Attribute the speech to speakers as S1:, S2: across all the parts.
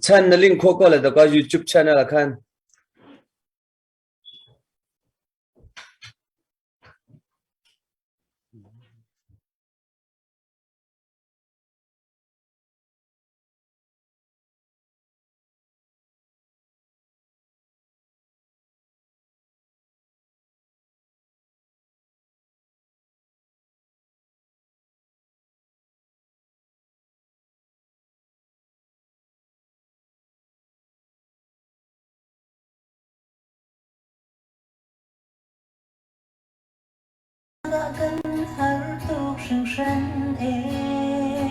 S1: Chan na link khawh ko le daka YouTube channel ah khan.
S2: Kan har tuk hringhran ee.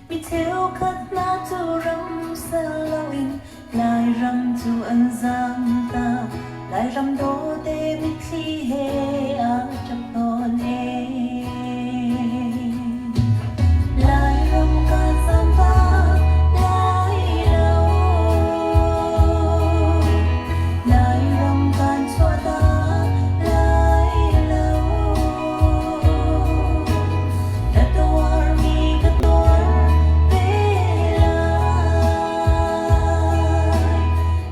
S2: Mi cheukhat hna cu ram sal loin Lairam cu an zaam tak. Lairam dawte mitthli he a ṭap tawn ee. Lairam ka zaam tak lai lo. Lairam kan chuah tak lai lo. Na tuarmi ka tuar ve lai.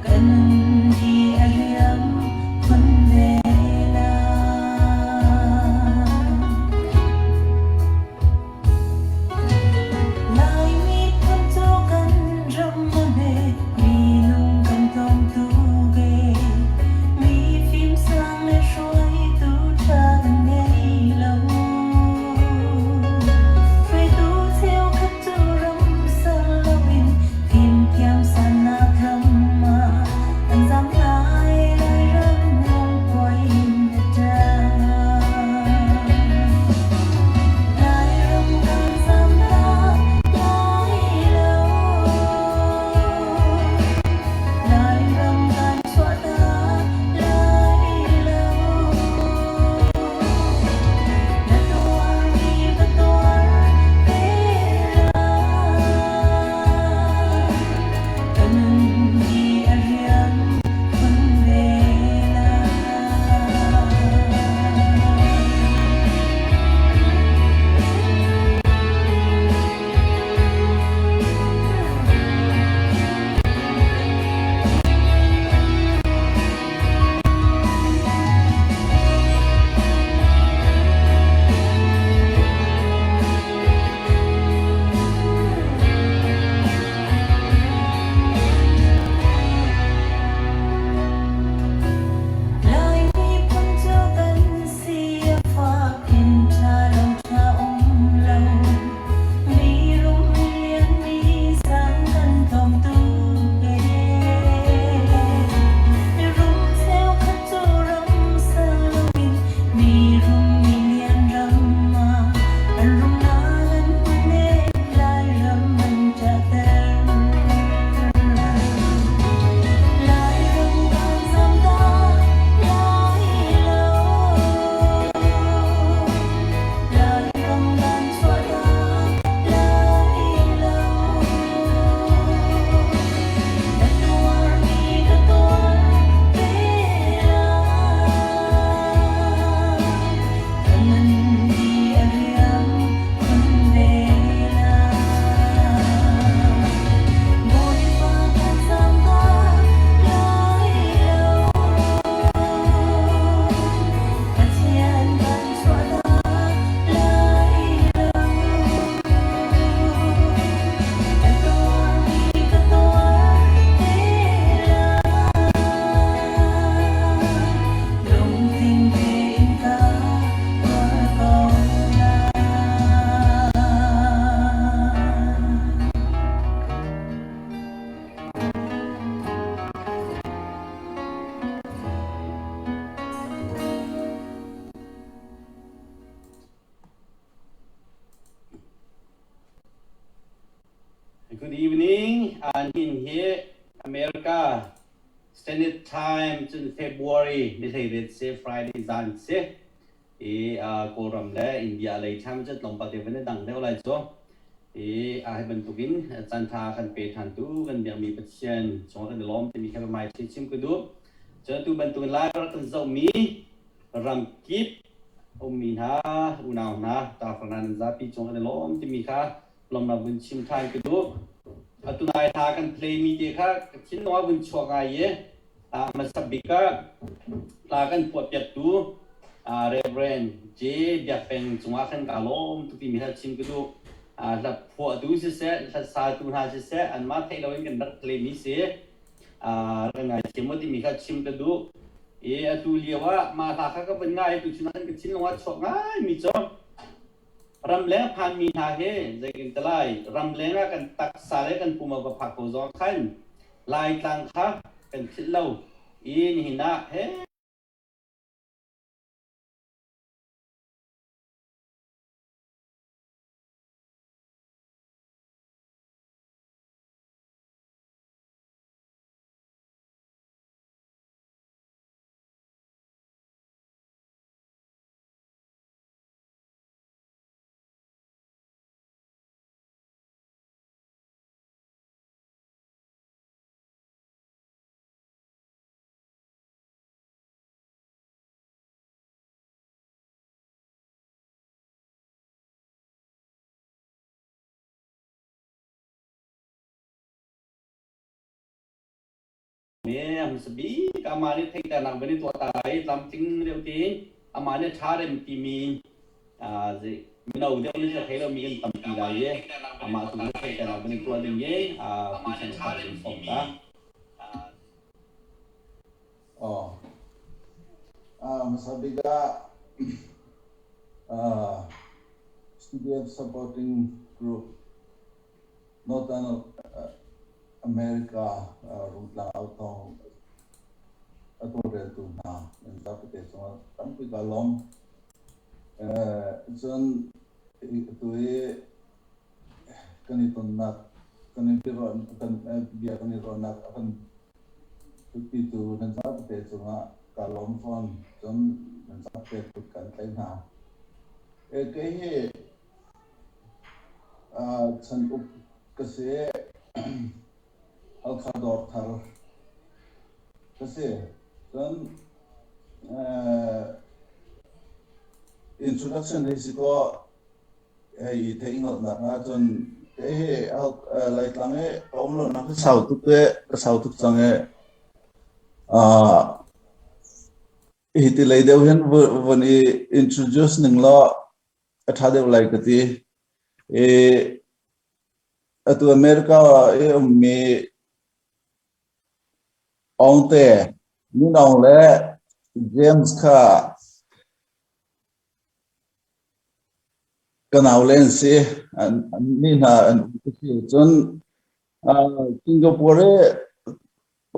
S2: Kan nun hi a riam khun ve lai. Lai miphun cu kan ram a hme, minung kan tlawm tuk ee. Mi fimsang le hruaitu ṭha kan ngei lo. Hruaitu cheukhat cu ram sal loin fimthiam sannak ram ah an zam lai. Lairam lungkuai in a ṭang. Lairam kan zam tak lai lo. Lairam kan chuah tak lai lo. Na tuarmi ka tuar ve lai. Ka nun hi a riam khun ve lai. Lai miphun cu kan si a fak in ṭha lo ṭha um lo. Mi rum lian mi sang kan tlawm tuk ee. Mirum cheukhat cu ram sal loin mi rum mi lian ram ah an rumnak an hmun ee Lairam an ṭahter. Lairam kan zam tak lai lo. Lairam kan chuah tak lai lo. Na tuarmi ka tuar ve lai. Ka nun hi a riam khun ve lai. Bawipa kan zam tak lai lo. Pathian kan chuah tak lai lo. Ka tuarmi ka tuar te lai. Lungtling tein ka tuar ko lai.
S3: Good evening. Nihin hi America Standard Time cun February ni 18 si Friday zan si. I Kawlram le India lei time cu tlawmpal te van i dang deuh lai cu. I hi bantukin caan ṭha kan pe ṭhan tu kan biakmi Pathian cungah kan i lawm timi kha mai chim ka duh. Cun atu bantukin lai rak kan zohmi ramkip ummi hna unau hna tafang nan zapi cung kan i lawm timi kha lawmnak vun chim ṭhan ka duh. Atu nai hla kan play mi te kha ka thinlung ah vun chuak ngai i hmasa bik ah hla kan phuah piaktu Reverend J. Biak Peng cungah khan kaa lawm tuk timi kha chim ka duh. Hla phuahtu siseh, hla satu hna siseh, anmah theih loin kan rak play mi si. Rak ngaithiam maw timi kha chim ka duh. I atu lio ah mah hla kha ka vun ngai tu chun ah khan ka thinlung ah chuak ngai mi cu Ramleng a phanmi hna hi zeitin ti lai, ramleng ah kan taksa le kan pum a va phak ko zong ah khan Laitlang kha kan philh lo i nihin ah he Hmasa bik amah nih theihternak van i tuah ta lai i tlamtling deuh tein amah nih ṭha rem timi mino deuh nih a thei lomi kan tampi lai i amah tu nih theihternak van i tuah ding in Pu Chan Kha kan sawm ta.
S4: Oh. Hmasa bik ah CDF Supporting Group Northern America Rungtlang authawng a tawlreltu hna nan zapite cungah tampi kaa lawm. Cun atu hi kan i tonnak, kan i kan bia kan i ruahnak a kan ṭhutpitu nan zapite cungah kaa lawm fawn. Cun nan zapite kut kan tlaih hna. Kei hi Chan uk ka si. Halkha Dawrthar ka si. Cun introduction hei si kaw hei i theih ngawtnak ahcun kei hi Laitlang i ka um lonak hi sau tuk i ka sau tuk cang i hi ti lei deuh hin vun i introduce ning law a ṭha deuh lai ka ti. I atu America i ummi Aungte, Min Aung le James kha ka naule an si. An nih hna an um si. Cun Singapore i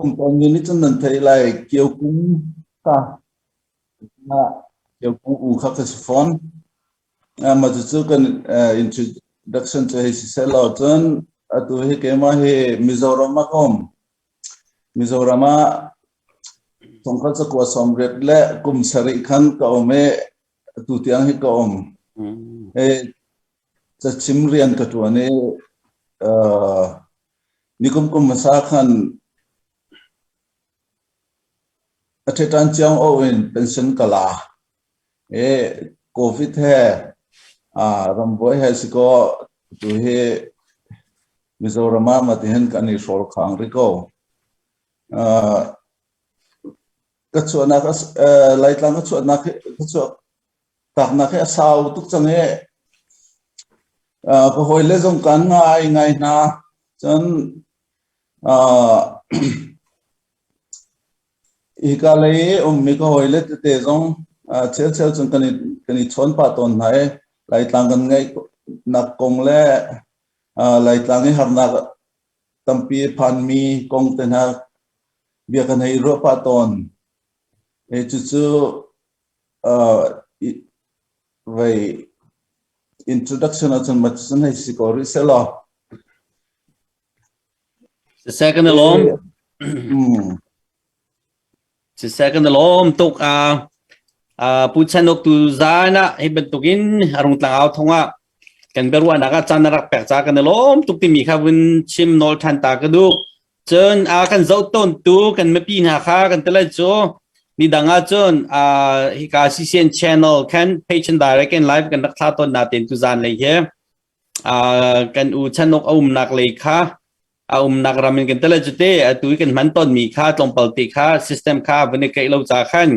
S4: um tawnmi nih cun nan theih lai Kio Kung kha U kha ka si fawn. Mah cucu kan introduction cu hei si seh law cun atu hi keimah hi Mizoram ah ka um. Mizoram ah thongkhat zakua 80 le kum sarih khan ka um i atu tiang hi ka um. Cachim rian ka ṭuan i nikum kum hmasa khan A ṭheṭan ciang o in pension ka la. I COVID he rambuai he si kaw tu hi Mizoram ah matihin kan i hrawl khang rih ko. Ka chuahnak Laitlang ka chuahnak ka chuah taknak hi a sau tuk cang i ka hawile zong kan ngai ngai hna. Cun Hika lei i ummi ka hawile tete zong chelchel cun kan i chawn pah tawn hna i Laitlang kan ngeihnak kong le Laitlang i harnak tampi a phanmi kong te hna bia kan hei ruah pah tawn. Cucu vei introduction ahcun macun hei si ko rih sehlaw.
S3: Siseh kan i lawm. Siseh kan i lawm tuk. Pu Chan Uk tu zan ah hi bantukin Rungtlang au thong ah kan biaruahnak ah caan na rak pek ca kan i lawm tuk timi kha vun chim nawl ṭhan ta ka duh. Cun kan zoh tawntu kan mipi hna kha kan ti lai cu ni dang ah cun hika CCN channel khan page and direct in live kan rak thla tawn na ten tu zan lei hi kan u Chan Uk a umnak lei kha. A umnak ram in kan tele cu te atu i kan hman ton mi kha tlawmpal te kha system kha van i keih lo ca khan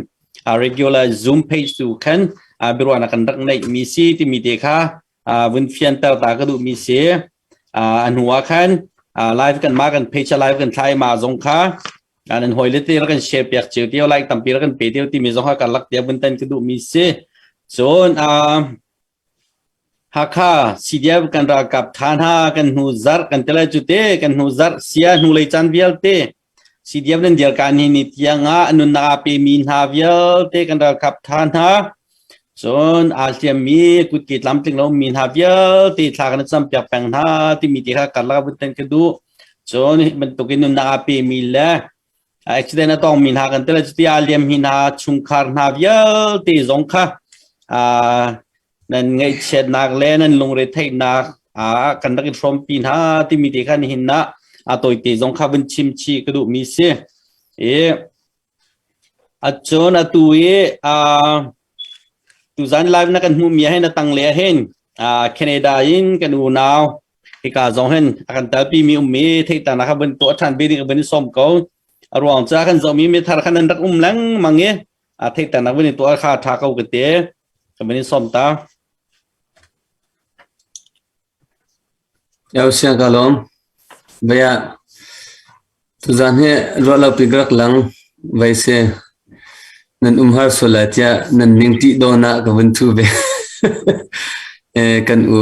S3: a regular Zoom page tu khan a biaruahnak kan rak neih mi si timi te kha vun fianter ta ka duh mi si. A hnu ah khan live kan ma kan page live kan thlai ma zong kha nan hoi le te kan share piak cio tio like tampi kan pe tio timi zong kha kan lak tia vun tan ka duh mi si. Cun Hakha CDF kan ralkap tha hna kan hnu zarh kan ti lai cu te kan hnu zarh sia hnulei caan vialte CDF nan dir ka ni ni tiang ah nunnak aa pemi hna vialte kan ralkap tha hna cun aa hliammi kutke tlamtling lo mi hna vialte thla kan cam piak peng hna timi te kha karlak vun tan ka duh. Cun hi bantukin nunnak aa pemi le accident a tongmi hna kan tel cuti aa liam hi hna chungkhar hna vialte zong kha nan ngaihchiatnak le nan lungre theihnak kan rak i hrawmpi hna timi te kha nihin ah a tawite zong kha vun chim chih ka duhmi si. I acun atu i tuzan live na kan hmuhmi ah hin a tang le ah hin Canada in kan unau hika zong hin a kan talpi mi ummi theihternak kha vun tuah ṭhan ve ding ka vun i sawm ko. A ruang ca kan zohmi mi thar khan an rak um lengmang i a theihternak vun i tuah kha ṭha ko ka ti. Ka vun i sawm ta.
S1: Yo siang ka lawm. Vaya Tuzaan hi ruahlopi ka rak lang. Vei si. Nan umhar sual lai tiah nan ning ṭih dawn ah ka vun ṭhu ve. Kan u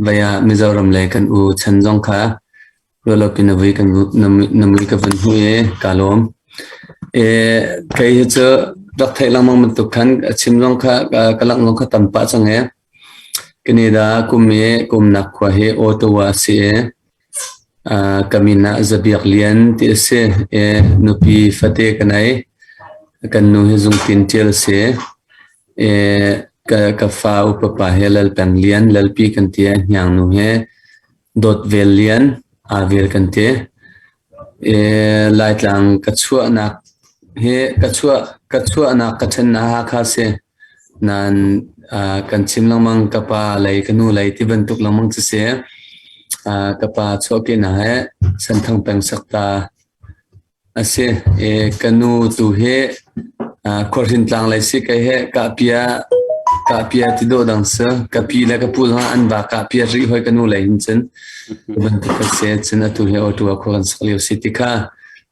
S1: vei ah Mizoram le kan u chan zong kha ruahlopi na vui kan na mui ka vun hmuh i kaa lawm. Kei hi cu rak theih lengmang bantuk khan a chim zong kha ka langh zong kha tam pah cang i Canada kum i kumnak khua hi Ottawa a si i Ka min ah Za Biak Lian ti a si i nupi fate ka nei. Kan nu hi Zungtin Ṭial a si. I ka fa upa pa hi Lal Peng Lian, Lalpi kan ti. A hniangnu hi Dawt Vel Lian, Aa Vel kan ti. I Laitlang ka chuahnak hi ka chuahnak ka ṭhennak Hakha si. Nain kan chim lengmang ka pa lei ka nu lei ti bantuk lengmang cu si. Ka pa chuahkehnak hi Senthang peng Sakta a si. I ka nu tu hi Khualhrin tlang lei si kei hi Kahpia Kahpia ti dawh dang si. Ka pi le ka pu zong an va Kahpia rih hoi ka nu lei hin cun. Bantuk ka si. Cun atu hi Ottawa khua kan sak lio si ti kha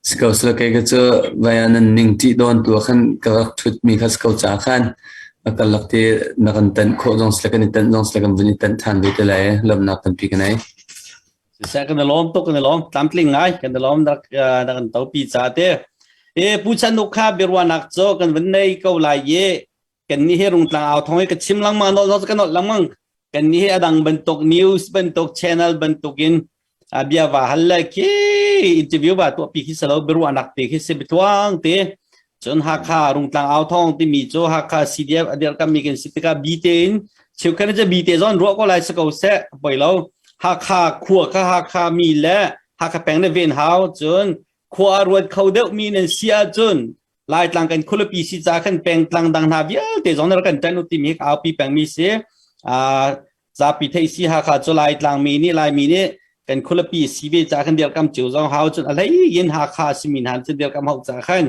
S1: Si ko sila kei ka cu vai ah nan ning ṭih dawn tu ah khan ka rak ṭhutmi kha si ko ca khan a karlak te na kan tanh khawh zong sila kan i tanh zong sila kan vun i tanh ṭhan ve te lai lawmhnak tampi ka nei.
S3: Siseh kan i lawm tuk kan i lawm tlamtling ngai kan i lawm rak na kan topi ca te. E Pu Chan Uk kha biaruahnak cu kan vun nei ko lai i kan nih hi Rungtlang au thong i ka chim lengmang nol nol kan nolh lengmang kan nih hi adang bantuk news bantuk channel bantuk in bia va hal le khi interview va tuah pi khi salo biaruahnak te khi si bituang te cun Hakha Rungtlang au thong timi cu Hakha CDF adir kam mi kan si tikah bi te in cheukhat cu bi te zon ruah ko lai si ko seh poi lo Hakha khua kha Hakha mi le Hakha peng le ven hau cun khua a ruat kho deuh mi nan si ahcun Laitlang kan khualipi si ca khan pengtlang dang hna vialte zong nih kan ṭan u timi hi aupi pengmi si. Zapi theih si Hakha cu Laitlang mi nih Laimi nih kan khualipi si ve ca khan dirkam cio zong hau cun a hlei in Hakha simi hna cun dirkam hau ca khan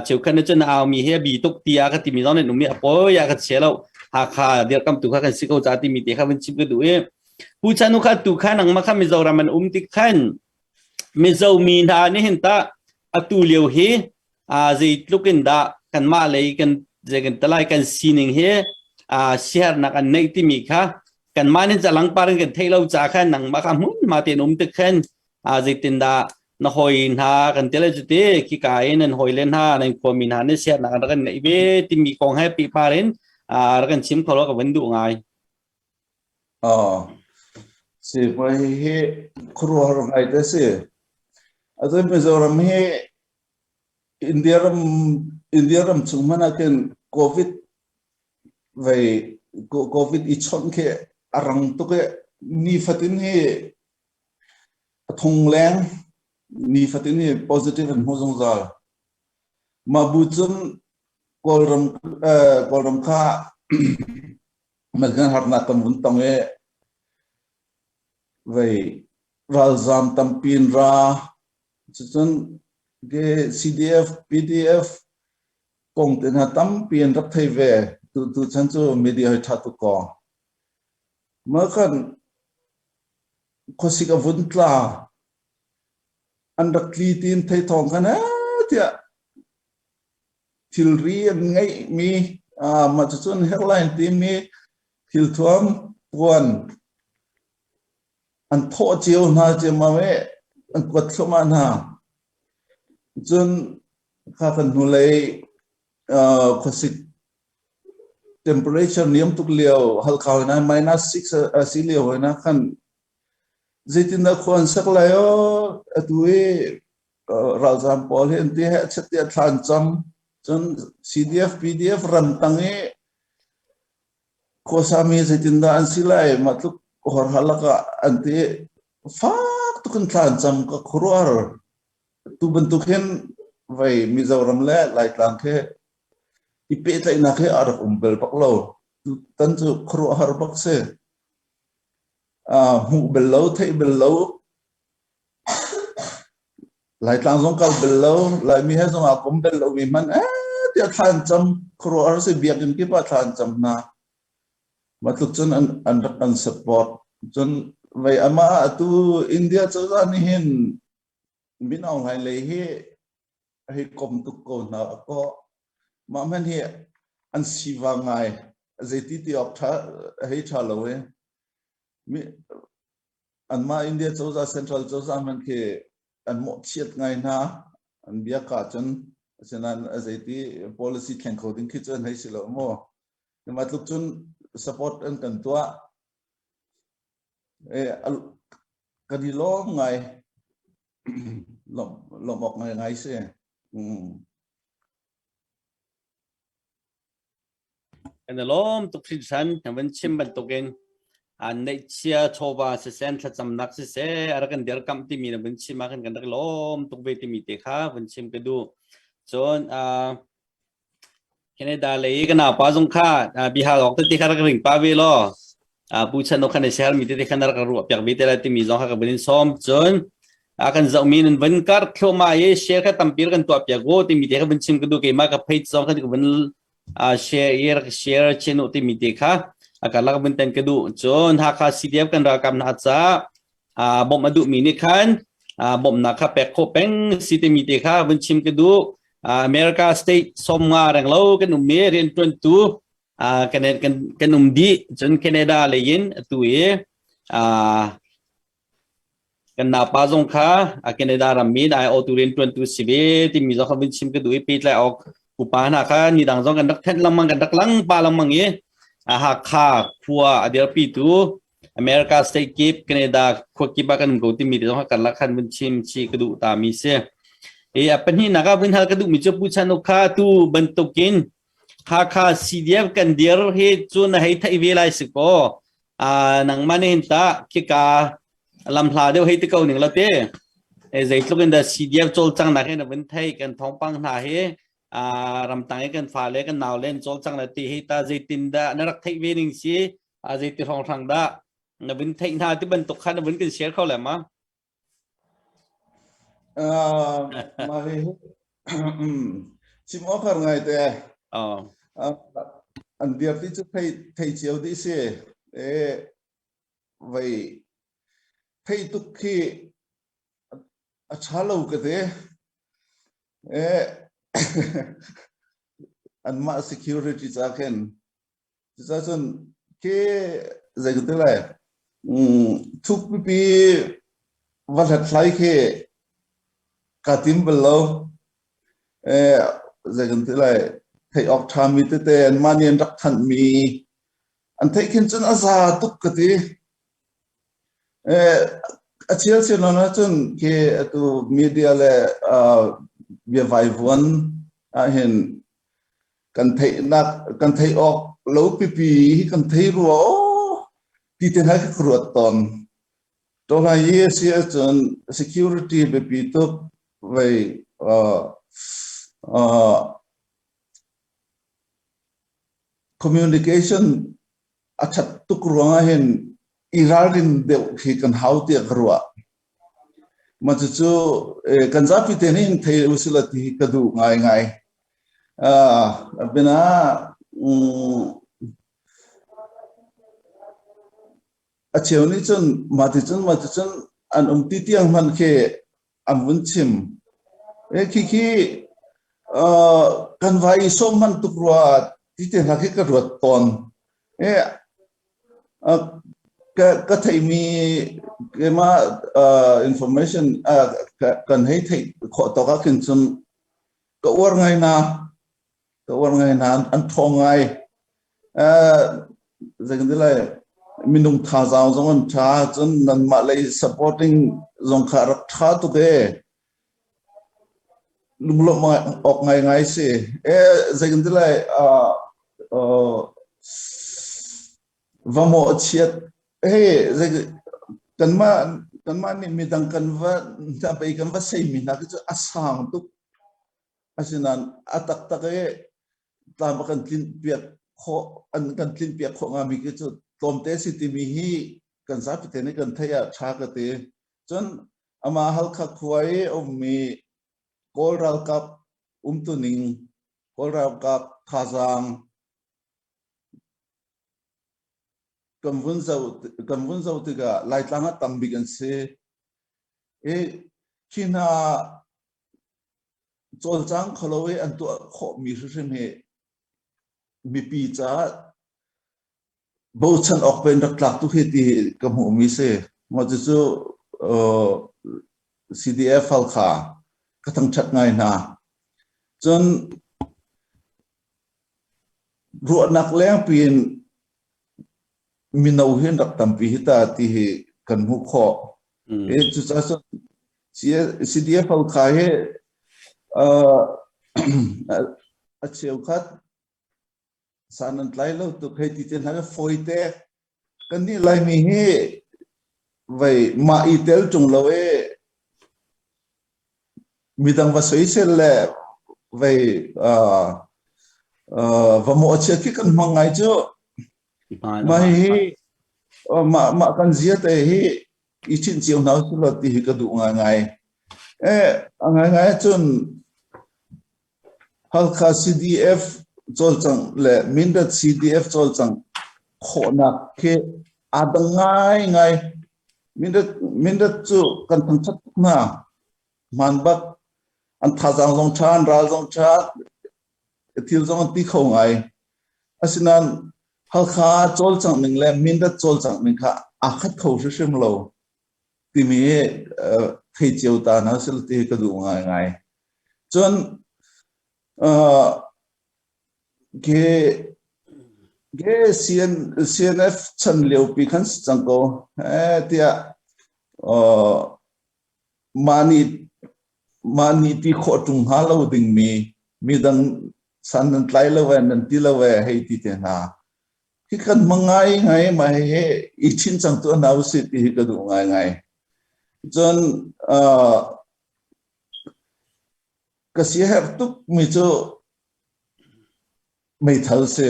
S3: cheukhat cun au mi hi a bi tuk tiah ka timi zong nih um i a pawi ah ka chia lo. Hakha dirkam tu kha kan si ko ca timi te kha vun chim ka duh i Pu Chan u kha tu kha nangmah kha Mizoram an um tik khan Mizo mi hna nih hin tah atu lio hi zeitluk in dah kanmah lei kan zei kan talai kan sining hi siaherhnak an neih timi kha kanmah nih calangpar in kan theih lo ca khan nangmah kha hmunhma tein um tik khan zeitindah na hawi hna kan ti le cuti khika in nan hawi le hna nan khuami hna nih siaherhnak an rak kan neih ve timi kong he pehpar in rak kan chim kho lo ka van duh ngai.
S4: Si hi khuaruahhar ngai te si. Atu Mizoram hi India ram India ram chung hmanh ah khin COVID vei COVID i chawnh khi a rang tuk i nifatin hi a thong leng nifatin hi positive an hmu zungzal. Mah bu cun Kawlram Kawlram kha Mah harnak kan vun tong i vei. Ralzaam tampi in ra. Cucun CDF, PDF kong te hna tampi an rak thei ve. Tu tu chan cu media hoi ṭha tuk kaw. Mah khan khuasik a vun tla. An rak tli tiin thei thawng khan eh tiah thilri an ngeihmi mah cucun hairline timi thilthuam puan an thawh cio hna ciammam i an kuat thluahmah hna. Cun kha kan hnulei khuasik temperature niam tuk lio halkha hoi na minus 6 a si lio hoi na khan zeitindah khua an sak lai aw atu i ralzaam pawl hi an ti he chet tiah thla an cam. Cun CDF PDF ramtang i khuasami zeitindah an si lai mah tluk horha lakah an ti fak tuk in thla an cam ka khuaruahhar. Tu bantuk hin vei Mizoram le Laitlang khi i pehtlaihnak hi a rak um bel bak lo. Tutan cu khuaruahhar bak si. Hmuh bel lo, theih bel lo, Laitlang zong kal bel lo, Laimi he zong aa kom bel lomi hmanh eh tiah thla an cam. Khuaruahhar si biakinn kip ah thla an cam hna. Mah tluk cun an, an rak kan support. Cun vei amah atu India cozah nih hin Min Aung Hlaing lei hi hei kom tuk ko hna kaw mah hmanh hi an siva ngai. Zeiti ti awk ṭha hei ṭha lo i. Mi, anmah India cozah Central cozah hmanh khi an mawhchiat ngai hna an biak ahcun asinain a zeiti policy thleng kho ding khi cu an hei si lo maw mah tluk cun support an kan tuah e kan i lawm ngai lawm awk ngai ngai si mm.
S3: Kan i lawm tuk hringhran. Na van chim bantukin an neihchia chawva siseh thlacamnak siseh a rak kan dirkamh timi na vun chim ah khan kan rak lawm tuk ve timi te kha vun chim ka duh. Cun uh, Canada lei ka naupa zong kha uh, bihal awk tete kha rak ring pa ve law uh, pu chan khan i share mi tete khan rak ruah piak ve te lai timi zong kha ka vun in sawm. Cun a kan zohmi nan vun kar thluahmah i share kha tampi kan tuah piak u timi te kha vun chim ka duh keimah ka page zong kha ka vun share i rak share chin u timi te kha a karlak vun ten ka duh cun Hakha CDF kan ralkap hna ca bawmh a duhmi nih khan bawmhnak kha pek khawh peng si timi te kha vun chim ka duh America state 50 renglo kan um i rianṭuantu kan kan kan um dih cun Canada lei in atu i Kan naupa zong kha a Canada rammi aiawhtu rianṭuantu si ve timi zong kha vun chim ka duh i pehtlai awk upa hna kha nidang zong kan rak thenh lengmang kan rak lang pa lengmang i Hakha khua a dirpitu America state kip Canada khua kip ah kan um ko timi te zong kha karlak khan vun chim chih ka duh ta mi si. I a pahnihnak ah vun hal ka duhmi cu Pu Chan Uk kha tu bantukin Hakha CDF kan dir hi cu na hei theih ve lai si kaw nangmah nih hin tah khika lamhla deuh hei ti ko ning la te e zeitluk in dah CDF cawlcangnak hi na vun thei kan thawngpang hna hi ramtang i kan fale kan nau le an cawlcang la ti hi ta zeitin dah na rak theih ve ning si zeiti hrawnghrang dah na vun theih hna ti bantuk kha na vun kan share kho le ma
S4: Mah hi chim awk har ngai te. An dirti cu thei thei cio dih si. E vei thei tuk khi a ṭha lo ka ti. E anmah security ca khin Cucaah cun khi zei ka ti lai thuk pipi va hlathlai khi kaa tim bal lo. Zei kan ti lai theih awk ṭhami tete anmah nih an rak thanhmi an theih khin cun a za tuk ka ti. A chialchial nawn ahcun khi atu media le biavaivuan ahhin kan theihnak kan theih awk lo pipi hi kan thei rua aw ti te hna ka ruat tawn. Tawlai hi a si ahcun security biapi tuk vei communication a ṭhat tuk ruangah hin i ralrin deuh khi kan hau tiah ka ruah. Mah cucu kan zapi te nih hin thei usila ti hi ka duh ngaingai. Bina a cheu nih cun mah ti cun mah ti cun an um ti tiang hmanh khi an vun chim. Khi khi kan vai i sawm hman tuk rua ti te hna khi ka ruat tawn. Ka theihmi keimah information kan hei theih khawh tawk ah khin cun ka uar ngai hna. Ka uar ngai hna. An ṭhawng ngai. Zei kan ti lai, minung thazaang zong an ṭha. Cun nanmah lei supporting zong kha a rak ṭha tuk ee. Lunglawmh awk ngaingai si. Zei kan ti lai, va mawhchiat hei zei kanmah kanmah nih midang kan va hna pei kan va seimi hna khi cu a sang tuk. Asinain a taktak i tlam a kan tlinh piak khawh an kan tlinh piak khawh ngami khi cu tlawmte si timi hi kan zapi te nih kan theih ah ṭha ka ti. Cun amah Halkha khua i a ummi Kawl ralkap umtuning, Kawl ralkap thazaang kan vun zoh kan vun zoh tikah Laitlang ah tam bik an si. I khi hna cawlcang kholo i an tuah khawhmi hrimhrim hi mipi caah bochan awk pen rak tlak tuk hi ti ka hmuhmi si. Mah cucu CDF Halkha ka thangṭhat ngai hna. Cun ruahnak lengpi in mino hi an rak tampi hi ta ti hi kan hmuh khawh. Cucaah cun CDF Halkha hi a cheukhat san an tlai lo tuk hei ti te hna le fawi te. Kannih Laimi hi vei mah i tel ṭung lo i midang va soisel le vei va mawhchiat khi kan hmang ngai cu. Mah hihi mah mah kan zia te hi i chinh cio hna usih law ti hi ka duh ngaingai. A ngaingai ahcun Halkha CDF cawlcangh le Mindat CDF cawlcangh khawhnak khi aa dang ngaingai. Mindat, Mindat cu kan thangṭhat tuk hna. Hmaan bak. An thazaang zong ṭha, an ral zong ṭha, thil zong an ti kho ngai. Asinain Halkha cawlcangh ning le Mindat cawlcangh ning kha aa khat kho hrimhrim lo timi thei cio ta hna sih ti ka duh ngaingai. Cun ke ke CN, CNF chan liopi khan si cang ko tiah mah nih mah nih ti khawh ṭung hnga lo dingmi midang san nan tlai lo e nan ti lo e hei ti te hna hi kan hmang ngai ngai mah he i chin cang tu hna usih ti hi ka duh ngai ngai. Cun ka siaherh tuk mi cu meithal si.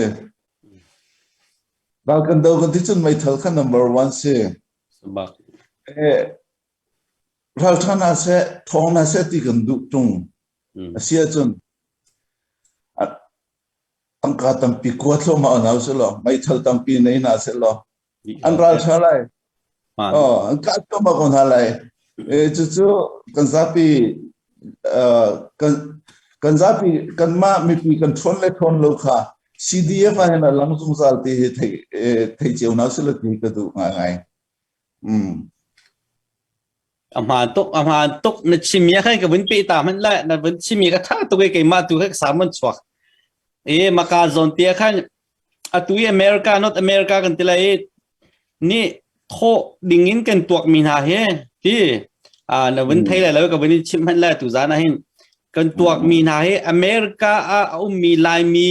S4: Ral kan do kan ti cun meithal kha number one si.
S3: Sabak.
S4: Ralṭha hna seh, ṭhawng hna seh ti kan duh ṭung. A si ahcun tangka tampi kua thluahmah hna usih law, meithal tampi nei hna seh law, an ralṭha lai. Oh, an kah thluahmah ko hna lai. Cucu kan zapi kan kan zapi kanmah mipi kan ṭhawn le ṭhawn lo kha CDF ah hin a lang zungzal ti hi thei thei cio hna usih law ti ka duh ngaingai.
S3: A hmaan tuk, a hmaan tuk. Na chimmi ah khan ka vun peh ta hmanh lai. Na vun chimmi ka ṭha tuk i keimah tu kha ka sam chuak. E maka zawn te ah khan atu i America North America kan ti lai i ni thawh ding in kan tuak mi hna hi ti na vun thei lai lo ka vun in chimh hmanh lai tu zan ah hin kan tuak mi hna hi America ah a ummi Laimi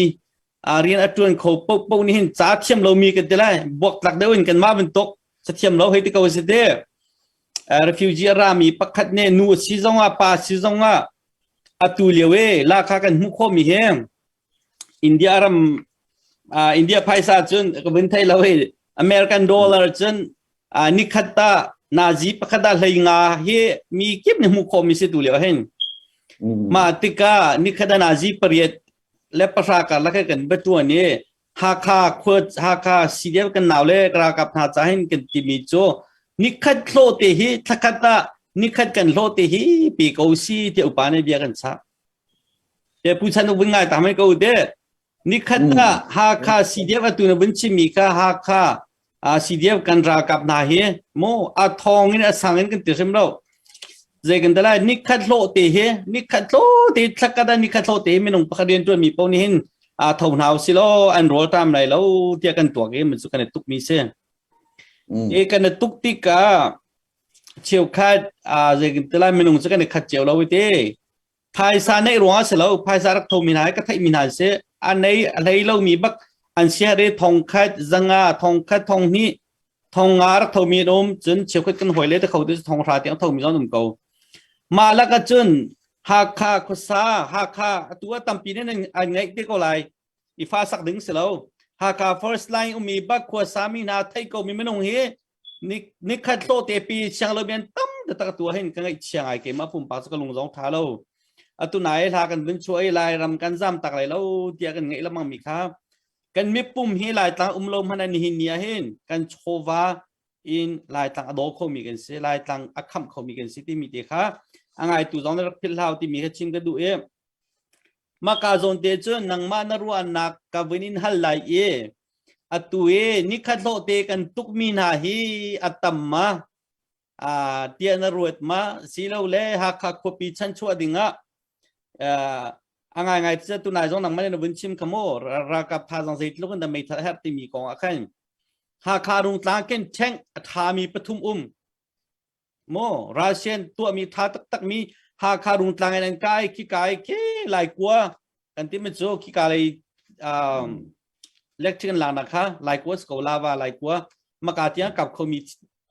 S3: rian a ṭuan kho paohpaoh nih hin ca thiam lomi kan ti lai buaktlak deuh in kanmah bantuk cathiam lo hei ti ko si te refugee a rami pakhat nih nu a si zongah pa si zongah atu lio e la kha kan hmuh khawhmi hi India ram India phaisa cun ka vun thei lo hi American dollar cun nikhat ta. Nazi pakhat ah hlei nga hi mi kip nih hmuh khawhmi si tu lio hin. Mah tikah nikhat ah nazi pariat le pahra karlak kan va ṭuan i Hakha khua Hakha CDF kan nau le ralkap hna ca hin kan timi cu nikhat hlawh te hi thlakhat ah nikhat kan hlawh te hi pe ko si tiah upa nih bia kan chah. Te pu chan vun ngai ta mai ko te. Nikhat ah Hakha CDF atu na vun chimmi kha Hakha CDF kan ralkap hna hi mu a thong in a sang in kan ti hrim lo. Zei kan lai nikhat hlawh te hi nikhat hlawh te thlakhat ah nikhat hlawh te minung pakhat rian tuan mi paoh nih hin a tho hna usih law an rawl tam lai lo tiah kan tuak i mun cu kan i tuk mi si. E kan i tuk tikah cheukhat zei kan ti lai minung cu kan i khat cio lo i te. Phaisa neih ruangah si lo, phaisa rak thomi hna hi ka theihmi hna si. A nei a hlei lomi bak an siare thongkhat zanga thongkhat thonghnih thongnga rak thomi an um cun cheukhat kan hawi le te kho te thonghra tiang thomi zong um ko. Mah lak ah cun Hakha khuasa Hakha atu a tampi nih an ngaih te ko lai. I fa sak ding si lo. Hakha first line ummi bak khuasa mi hna thei ko mi minung hi nikhat hlawh te pi siang lo bian tam taktak tu hin ka ngaih chia ngai keimah pumpak cu ka lung zong tha lo atu nai hla kan vun chuah i lai ram kan zam tak lai lo tiah kan ngaih lamang mi kha kan mipum hi laitlang um lo hmanh ni hin ni ah hin kan chawva in laitlang a daw khomi kan si laitlang a khamh khomi kan si timi te kha a ngai tu zong na rak philh hlau timi kha chim ka duh i Maka zawn te cu nangmah na ruahnak ka vun in hal lai i atu i nikhat hlawh te kan tukmi hna hi a tam ma tiah na ruat ma silole Hakha khuapi chanchuah dingah a ngaingai cu tunai zong nangmah nih na vun chim kha mu ralkap thazaang zeitluk in dah meithal a herh timi kong ah khan Hakha Rungtlang ken ṭheng a ṭhami pathum um Maw Russian tuahmi tha taktakmi Hakha Rungtlang in an kai khi kai khi Laikua kan ti mi cu khi ka lei um, electric an laknak kha Laikua si ko lava Laikua maka tiang kap khomi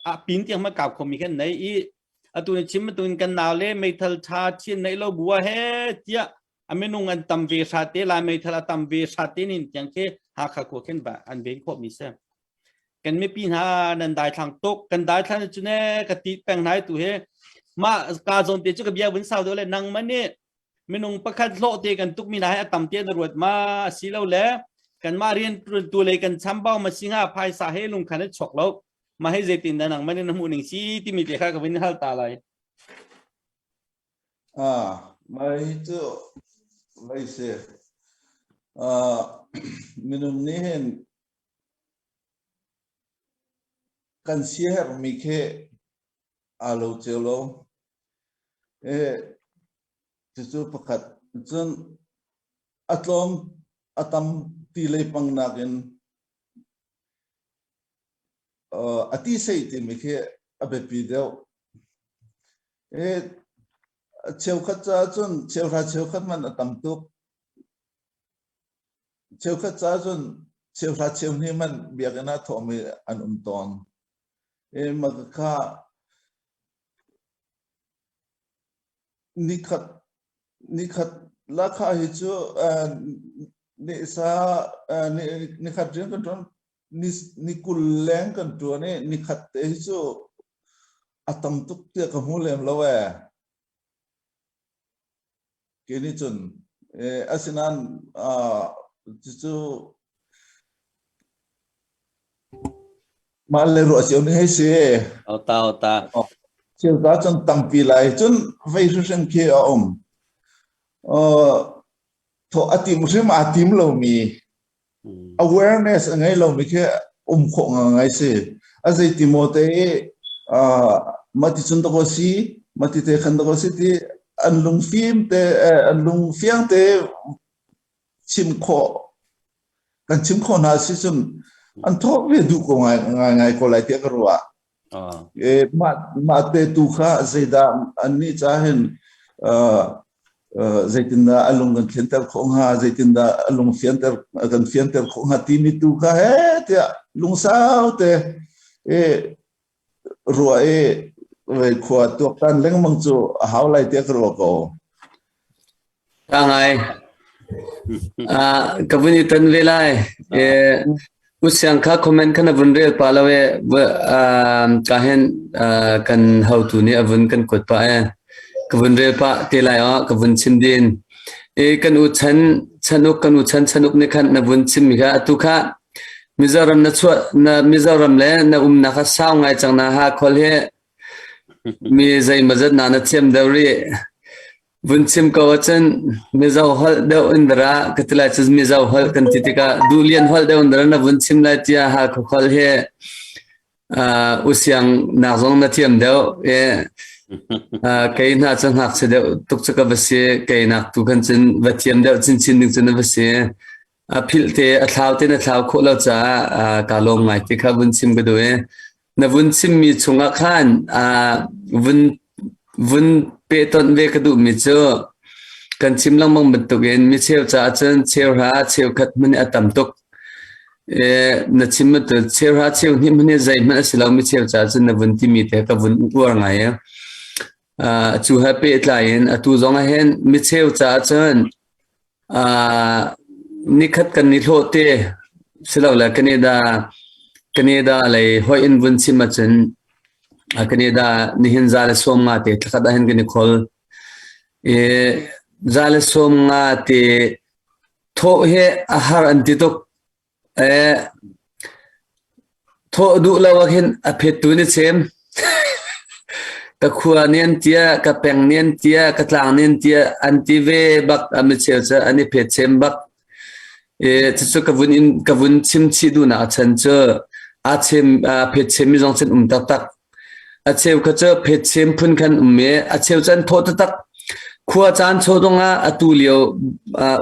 S3: a pin tiang ma kap khomi khan nei i atu ni chim tu in kan nau le meithal tha thian nei lo bua he tiah a minung an tam ve hra te lai meithal a tam ve hra te nin tiang khi Hakha khua khin ba an ven khawh mi se Kan mipi hna nan daithlang tuk. Kan daithlang cu ne ka ti peng hna tu hi. Mah ka zawn te cu ka bia vun sau deuh le nangmah nih minung pakhat hlawh te kan tuk mi hna hi a tam te na ruat ma asilo le kanmah rian tu lei kan chambau ma si hnga phaisa he lungkhan a chuak lo ma hei zeitin dah nangmah nih na hmuh ning si timi te kha ka vun hal ta lai.
S4: Ah, mai cu vei si. Ah, minung nih hin Kan siaherhmi khi aa lo cio lo. Cucu pakhat. Cun a tlawm a tam ti leipang nakin a ti sei timi khi a biapi deuh. Cheukhat caah cun cheuhra cheukhat hmanh a tam tuk. Cheukhat ca cun cheuhra cheuhnih hmanh biakinn ah thawhmi an um tawn. I mah kha nikhat nikhat lahkhah hi cu ni sa nikhat rian kan ṭuan ni ni 20 leng kan ṭuan i nikhat te hi cu a tam tuk tiah ka hmu lem lo ee. Kei nih cun asinain cucu mah le ruah cio ning hei si.
S3: Ota ota.
S4: Thil ka cun tampi lai cun vei hrimhrim khi a um. Thawh a tim hrim aa tim lomi awareness a ngei lomi khi um khawh ngai si. A zeiti maw te i mati cun dakaw si, mati te khan dakaw si ti an lungfim te an lungfiang te chim khawh kan chim khawh hna si cun an thawk ve duh ko ngai ngai ngai ko lai tiah ka ruah. Mah mah te tu kha zeidah annih ca hin zeitindah a lung kan thlenter khawh hnga zeitindah a lung fianter kan fianter khawh hnga timi tu kha he tiah lungsau te i ruah i khua tuaktan lengmang cu a hau lai tiah ka ruah ko.
S1: Ka ngai. Ka vun i ton ve lai. Usiang kha comment kha na vun rel pa lo e ka hen kan hotu nih a vun kan kuat pa e ka vun rel pa te lai o ka vun chim din e kan u chan chanuk kan u chan chanuk nih khan na vun chim mi kha atu kha Mizoram na chuah na Mizoram le na umnak kha sau ngai cang na ha khol he mi zeimawzat na na thiam deuh rih Vun chim ko ahcun Mizo holh deuh in dara ka ti lai cu Mizo holh kan ti tikah Duhlian holh deuh in dara na vun chim lai tiah Hakha holh hi uh, usiang nak zong na thiam deuh i uh, kei hna cu ngakchia deuh tuk cu ka va si kei nak tu khan cun va thiam deuh chinchin ding cu na va si a philh te a thlau te na thlau khawh lo caah uh, ka lawm ngai ti kha vun chim ka duh i Na vun chimmi chungah khan vun vun pehtonh ve ka duhmi cu kan chim lengmang bantukin micheu caah cun cheuhra cheukhat hmanh hi a tam tuk. Na chim bantuk cheuhra cheuhnih hmanh hi zeihmanh a si lo micheu caah cun na vun timi te ka vun uar ngai i cu he pehtlai in atu zong ah hin micheu caah cun Nikhat kan i hlawh te silole Canada Canada lei hoih in vun chim ahcun Canada nihin 150 te thlakhat ahhin kan i khol. I 150 te thawh hi a har an ti tuk. Thawh duh lo ah khin a phettu nih chim. Ka khua nih an tia, ka peng nih an tia, ka tlang nih an tia, an ti ve bak a micheu cu an i phet chem bak. Cucu ka vun in ka vun chim chih duhnak a chan cu aa chem aa phet chemmi zong cun um taktak. A cheu kha cu phetchem phun khan um i a cheu cu an thawh taktak. Khua caan chaw dongah atu lio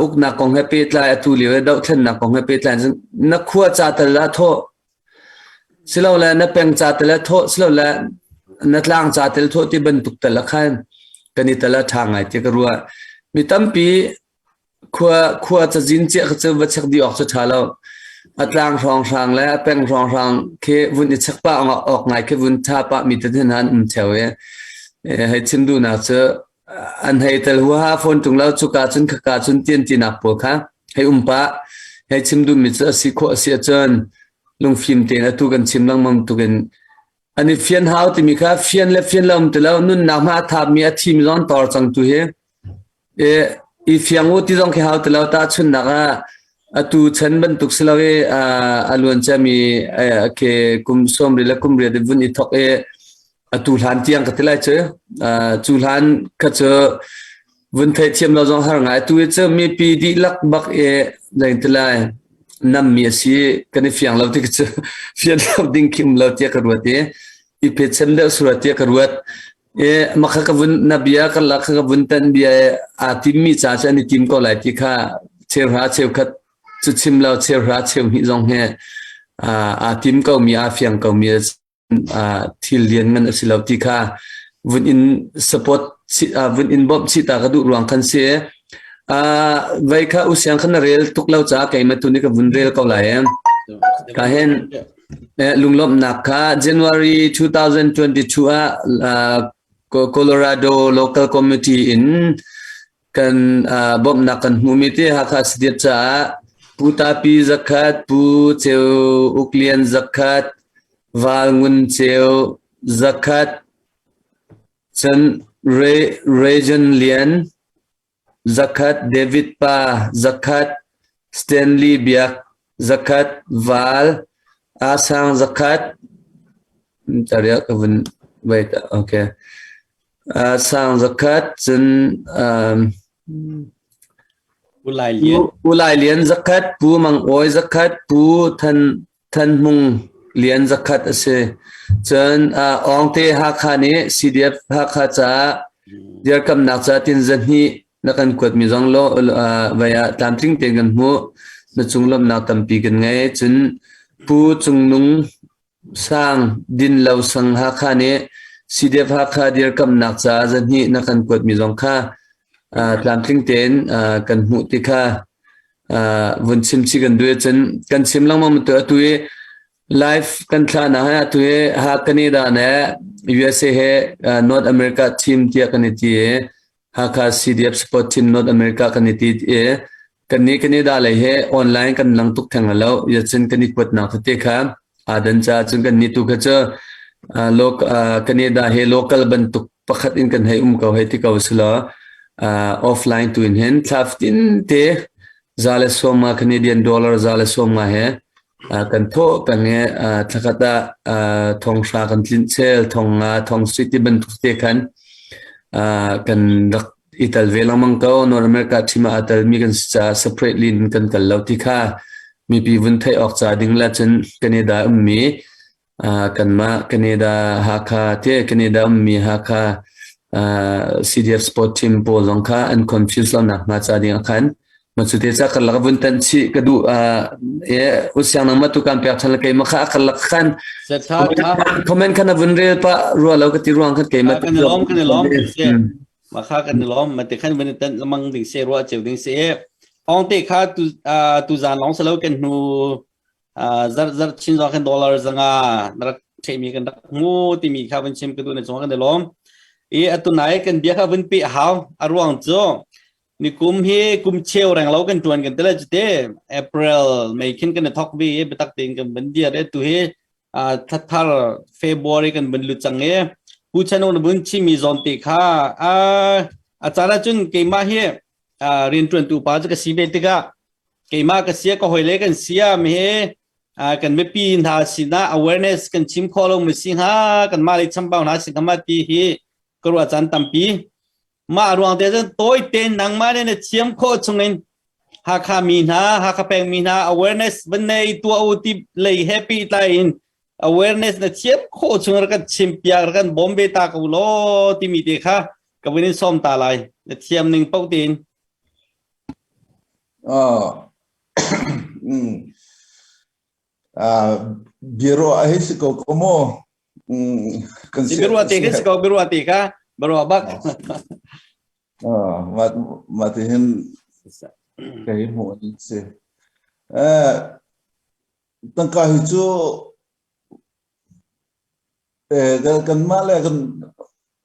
S1: uknak kong he pehtlai atu lio i dohthlennak kong he pehtlai cun na khua ca tal ah thawh silole na peng ca tal ah thawh silole na tlang ca tal thawh ti bantuk tal ah khan kan i tal ah ṭha ngai ti ka ruah. Mi tampi Khua cazin chiah kha cu va check dih awk cu ṭha lo. A tlang hrawnghrang le a peng hrawnghrang khi vun i check pah awk ngai khi vun ṭha pah mi te hna an um ṭheo i hei chim duhnak cu an hei tel huaha fawn ṭung lo cuka cun khaka cun tian tinak pawl kha hei um pah. Hei chim duhmi cu a si khawh a si ahcun lungfim tein atu kan chim lengmang tukin an i fian hau timi kha fian le fian lo um ti lo nunnak hma a thapmi a thimi zong an tor cang tu hi I fiang u ti zong khi hau ti lo tahchunhnak ah atu chan bantuk si lo i a luan ciami ke kum 20 le kum riat vun i thok i atu hlan tiang ka ti lai cu cu hlan kha cu vun theihthiam lo zong har ngai tu hi cu mipi dihlak bak i zei ti lai nammi a si kan i fiang lo ti cu fian lo ding khi um lo tiah ka ruat i i phetchem deuh sura tiah ka ruat Mah kha ka vun na bia ka lak kha ka vun tan bia aa timmi ca cu an i tim ko lai ti kha cheuhra cheukhat cu chim lo cheuhra cheuhnih zong hi aa tim ko mi aa fiang ko mi thil lian ngan a si lo ti kha vun in support vun in bawmh chih ta ka duh ruang khan si. Vei kha usiang khan na rel tuk lo caah keimah tu nih ka vun rel ko lai. Ka hen Lunglawmhnak kha January 2022 ah Colorado Local Committee in kan bawmhnak kan hmuhmi te Hakha State caah Pu Tapi zakhat, Pu Ceu Uk Lian zakhat, Val Ngun Ceu zakhat, cun Region Lian Zakhat David pa, zakhat Stanley Biak, zakhat Val Asang zakhat Tariak ka vun wait okay. Sang zakhat cun um,
S3: Pu Lai Lian.
S1: Pu Lai Lian zakhat, Pu Mang Awi zakhat, Pu Than Thanhmung Lian zakhat a si. Cun Awngte Hakha nih CDF Hakha caah dirkamnak caah tin zahnih na kan kuatmi zong lo vai ah tlamtling tein kan hmuh. Na cung lawmhnak tampi kan ngei. Cun Pu Cung Nung Sang Din Lo Sang Hakha nih CDF Hakha dirkamnak caah zahnih na kan kuatmi zong kha tlamtling tein kan hmuh ti kha vun chim chih kan duh cun kan chim lengmang tu atu i live kan thla na ha atu hi ha Canada ne USA he North America team tiah kan i ti i Hakha CDF support team North America kan i ti i. Kannih Canada lei he online kan lang tuk theng lo. Yacun kan i kuatnak tete kha aa dan caah cun kannih tu kha cu Canada he local bantuk pakhat in kan hei um ko hei ti ko selaw offline tu in hin thla fatin te 150 Canadian dollar 150 he kan thawh peng i thlakhat ah thonghra kan tlinh chel thongnga thongsui ti bantuk te khan kan rak i tel ve lengmang ko. North America team ah aa telmi kan si caah separately in kan kal lo ti kha mipi vun theih awk ca ding le cun Canada ummi kanmah Canada Hakha te Canada ummi Hakha CDF sport team pawl zong kha an confuse lo nak hnga ca ding ah khan ma cu te ca karlak vun tan chih ka duh e usiang nang ma tu kan pek than keima kha karlak khan comment khan vun rel pa rua lo ka ti ruang khan keima
S3: kan lom kan lom ma kha kan lom ma te khan vun tan lamang ding se ruwa cheu ding se ong te kha tu tu zan long salo kan hnu zar zar chin zo khan dollar zanga rak theimi kan rak ngu timi kha vun chim ka du na chung kan lom i atu nai kan bia kha vun pi hau aruang chu Nikum hi kum cheu reng lo kan tuan kan tele cute April May khin kan thok vi biatak tein kan ban dia re tu hi thathar February kan ban lu chang e pu chano na bun chimi zon te kha a a chara chun keima hi rian tuan tu pa chu ka si ve tikah keima ka sia ka hoi le kan sia mi he kan mipi hna sina awareness kan chim kho lo mi si ha kan ma le chambau hna si kama ti hi ka ruah caan tampi Mah ruang te cun tawi tein nangmah nih na thiam khawh chungin Hakha mi hna, Hakha peng mi hna awareness van nei tuah u ti lei he pehtlai in awareness na thiam khawh chung rak kan chim piak rak kan bawm ve ta ko law timi te kha ka vun in sawm ta lai. Na thiam ning paoh tein.
S4: Ah. Mm. Ah, biaruah hei si ko ko mu.
S3: Kan si biaruah te khi si ko biaruah te kha biaruah bak.
S4: Ah, ma ma ti hin kei hmuh an si. Eh, tangka hi cu eh kan mah le kan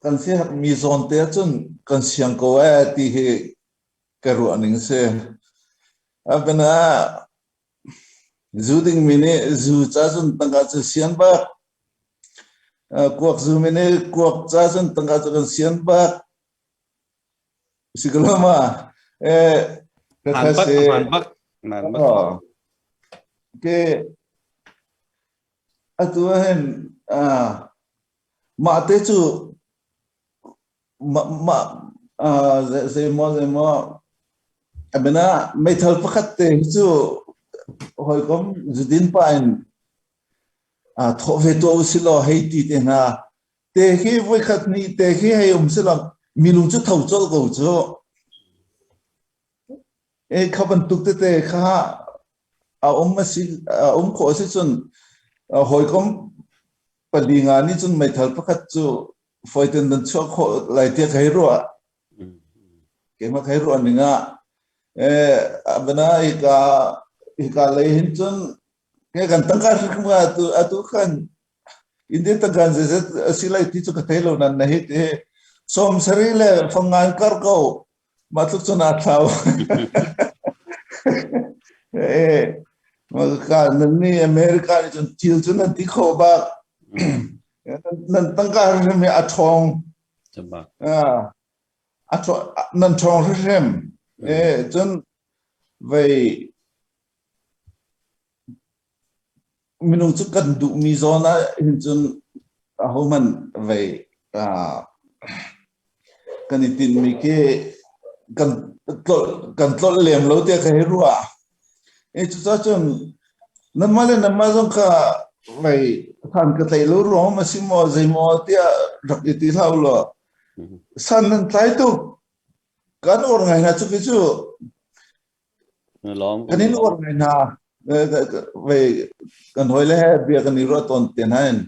S4: kan si mi zawn te ahcun kan siang ko eh ti hi ka ruah ning si. Abana Zu dingmi nih zu ca cun tangka cu sian bak. Kuak zumi nih kuak ca cun tangka cu kan sian bak. Si ko lo ma? Eh, ka
S3: Hman bak, hman bak. Hman bak.
S4: Ke atu hin ah mah te cu mah zeimaw zeimaw abena meithal pakhat te hi cu hawikom zudin pa in thawh ve tuah usih law hei ti te hna te khi voikhat ni te khi hei um si law minung cu tho colh ko cu e kha bantuk tete kha a um a si a um khawh a si cun hawikom pali nga nih cun meithal pakhat cu fawiten nan chuah khawh lai tiah ka hei ruah. Keimah ka hei ruah ning ah eh abana hika hika lei hin cun ke kan tangka hrim atu atu khan Indian tangka zeizat a si lai ti cu ka thei lo nan na hi ti som sari le fangan kar ko mah tluk cun aa thlau. Eh ka nan ni America nih cun thil cu nan ti khawh bak. Nan tangka hrimhrim hi a ṭhawng. A nan ṭhawng hrimhrim. Eh cun vei minung cu kan duhmi zawn ah hin cun ahohmanh vei kan i tinhmi khi kan tlolh kan tlolh lem lo tiah ka hei ruah. E cucaah cun nanmah le nanmah zong kha vei san ka tlaih lo ruang ma si maw zeimaw tiah rak i ti hlah u law san nan tlai tuk kan uar ngai hna cu khi cu Kan in uar ngai hna. Vei kan hawi le he bia kan i ruah tawn te hna in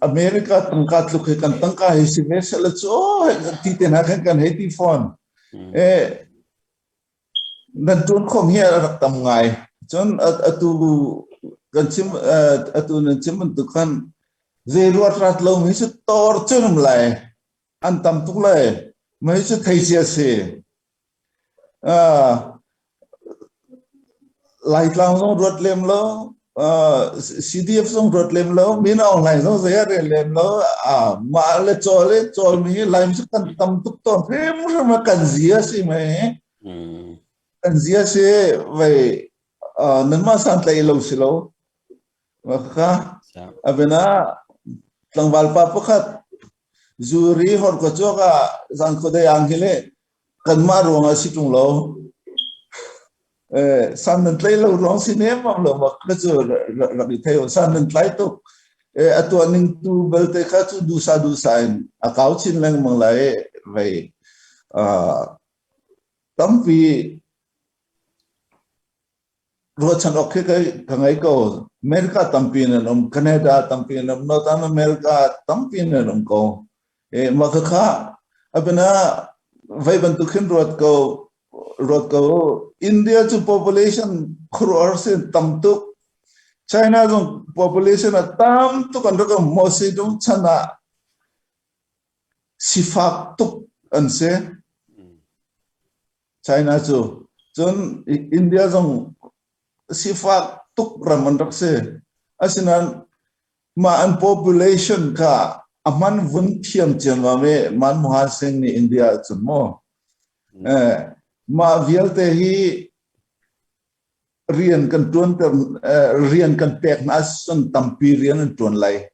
S4: America tangka tluk hi kan tangka hi si ve seh cu ti te hna khan kan hei ti fawn. Eh nan tuan khom hi a rak tam ngai. Cun atu kan chim atu nan chim bantuk khan zei ruat rat lo mi cu tor cun lai an tam tuk lai. Mei cu thei cia si. Laitlang zong ruat lem lo, CDF zong ruat lem lo, Min Aung Hlaing zong zei a rel lem lo. Mah le cawl le cawlmi hi Laim cu kan tam tuk tawn hrimhrim a kan zia si mei. Kan zia si vei nanmah santlai lo si lo. Kha abena tlangval pa pakhat zuri hor ka chuak ah zan khuadei ang hi le kanmah ruangah si ṭung lo. Eh, san nan tlai lo ruang si nemam lo mak ka cu rak i thei san nan tlai tuk. Eh, a tuah ning tu belte kha cu dusa dusa in a kau chin lengmang lai vei. Uh, tampi Ruahchan awk khi ka ngei ko. America tampi in an um, Canada tampi in an um, Northern America tampi in an um ko. E, mah khakha abina vei bantuk khin ruat ko ruat ko India cu population khuaruahhar sin tam tuk. China zong population a tam tuk an rak um. Mao Zedong chan ah sifak tuk an si. China cu cun India zong sifak tuk ram an rak si. Asinain mah an population kha a hman vun thiam ciammam i Manmohan Singh nih India ahcun maw eh, mah vialte hi rian kan ṭuanter eh, rian kan pek hna ahcun tampi rian an ṭuan lai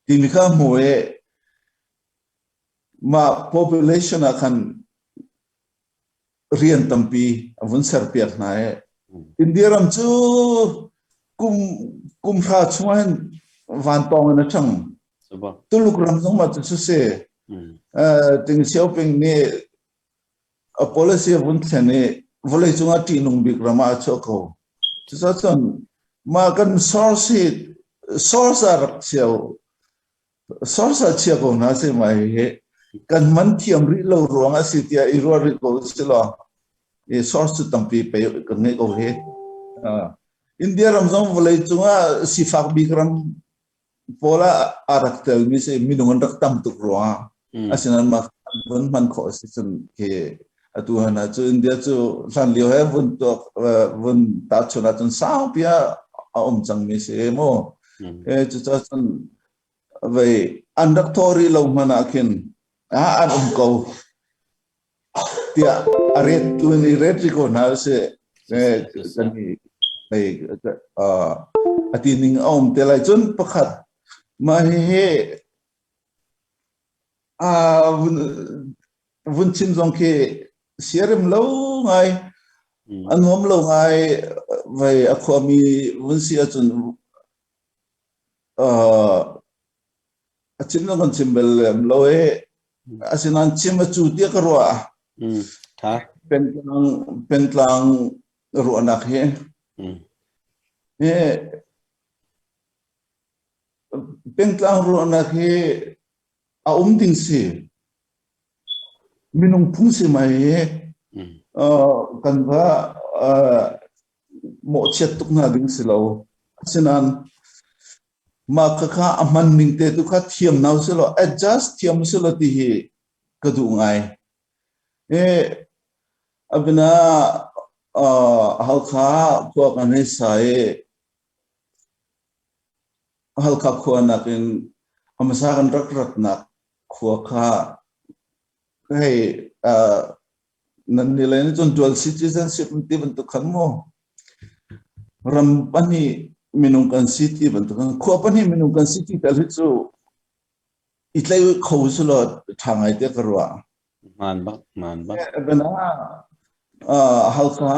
S4: timi kha hmu i Mah population ah khan rian tampi a vun serpiak hna i India ram cu kum kum hra chung ah hin vantawng in a ṭhang. Tuluk ram zong mah cu si. Deng Xiaoping nih a policy a vun thlen i vawleicung ah ṭihnung bik ram ah a chuah ko. Cucaah cun mah kan source hi source ah rak chia Source ah chia ko hna seh mah hihi kan man thiam rih lo ruang a si tiah i ruah rih ko si law i source cu tampi pei kan ngeih ko hi. Uh, India ram zong vawlei cungah sifak bik ram pawl ah a rak telmi si minung an rak tam tuk ruangah asinain mah vun hman khawh a si cun khi atu han ah cu India cu hlan lio he vun tuak vun tahchun ahcun saupi ah a um cangmi si mu. E cucaah cun vei an rak thawh rih lo hmanh ah khin ah an um ko tiah a ret tu in i ret rih ko hna si kan i hei a ti ning a um te lai cun pakhat mah hihi a vun vun chim zong khi siarem lo ngai a nuam lo ngai vei a khuami vun si ahcun a chim zong kan chim bal lem lo i asinain chim a cu tiah ka ruah.
S3: Tha.
S4: Pentlang pentlang ruahnak hi hi pengtlang ruahnak hi a um ding si. Minung phung si mai hi kan va mawhchiat tuk hna ding si lo. Asinain mah khakha a hman ning te tu kha thiam na si law adjust thiam si law ti hi ka duh ngai. E abina Halkha khua kan hei sa i Halkha khua nakin a hmasa kan rak ratnak khua kha hei nan nih lei nih cun dual citizenship ti bantuk khan mu ram pahnih minung kan si ti bantuk khan khua pahnih minung kan si ti tal hi cu i tlai kho su law ṭha ngai te ka ruah.
S3: Hmaan bak, hmaan bak.
S4: Bana Halkha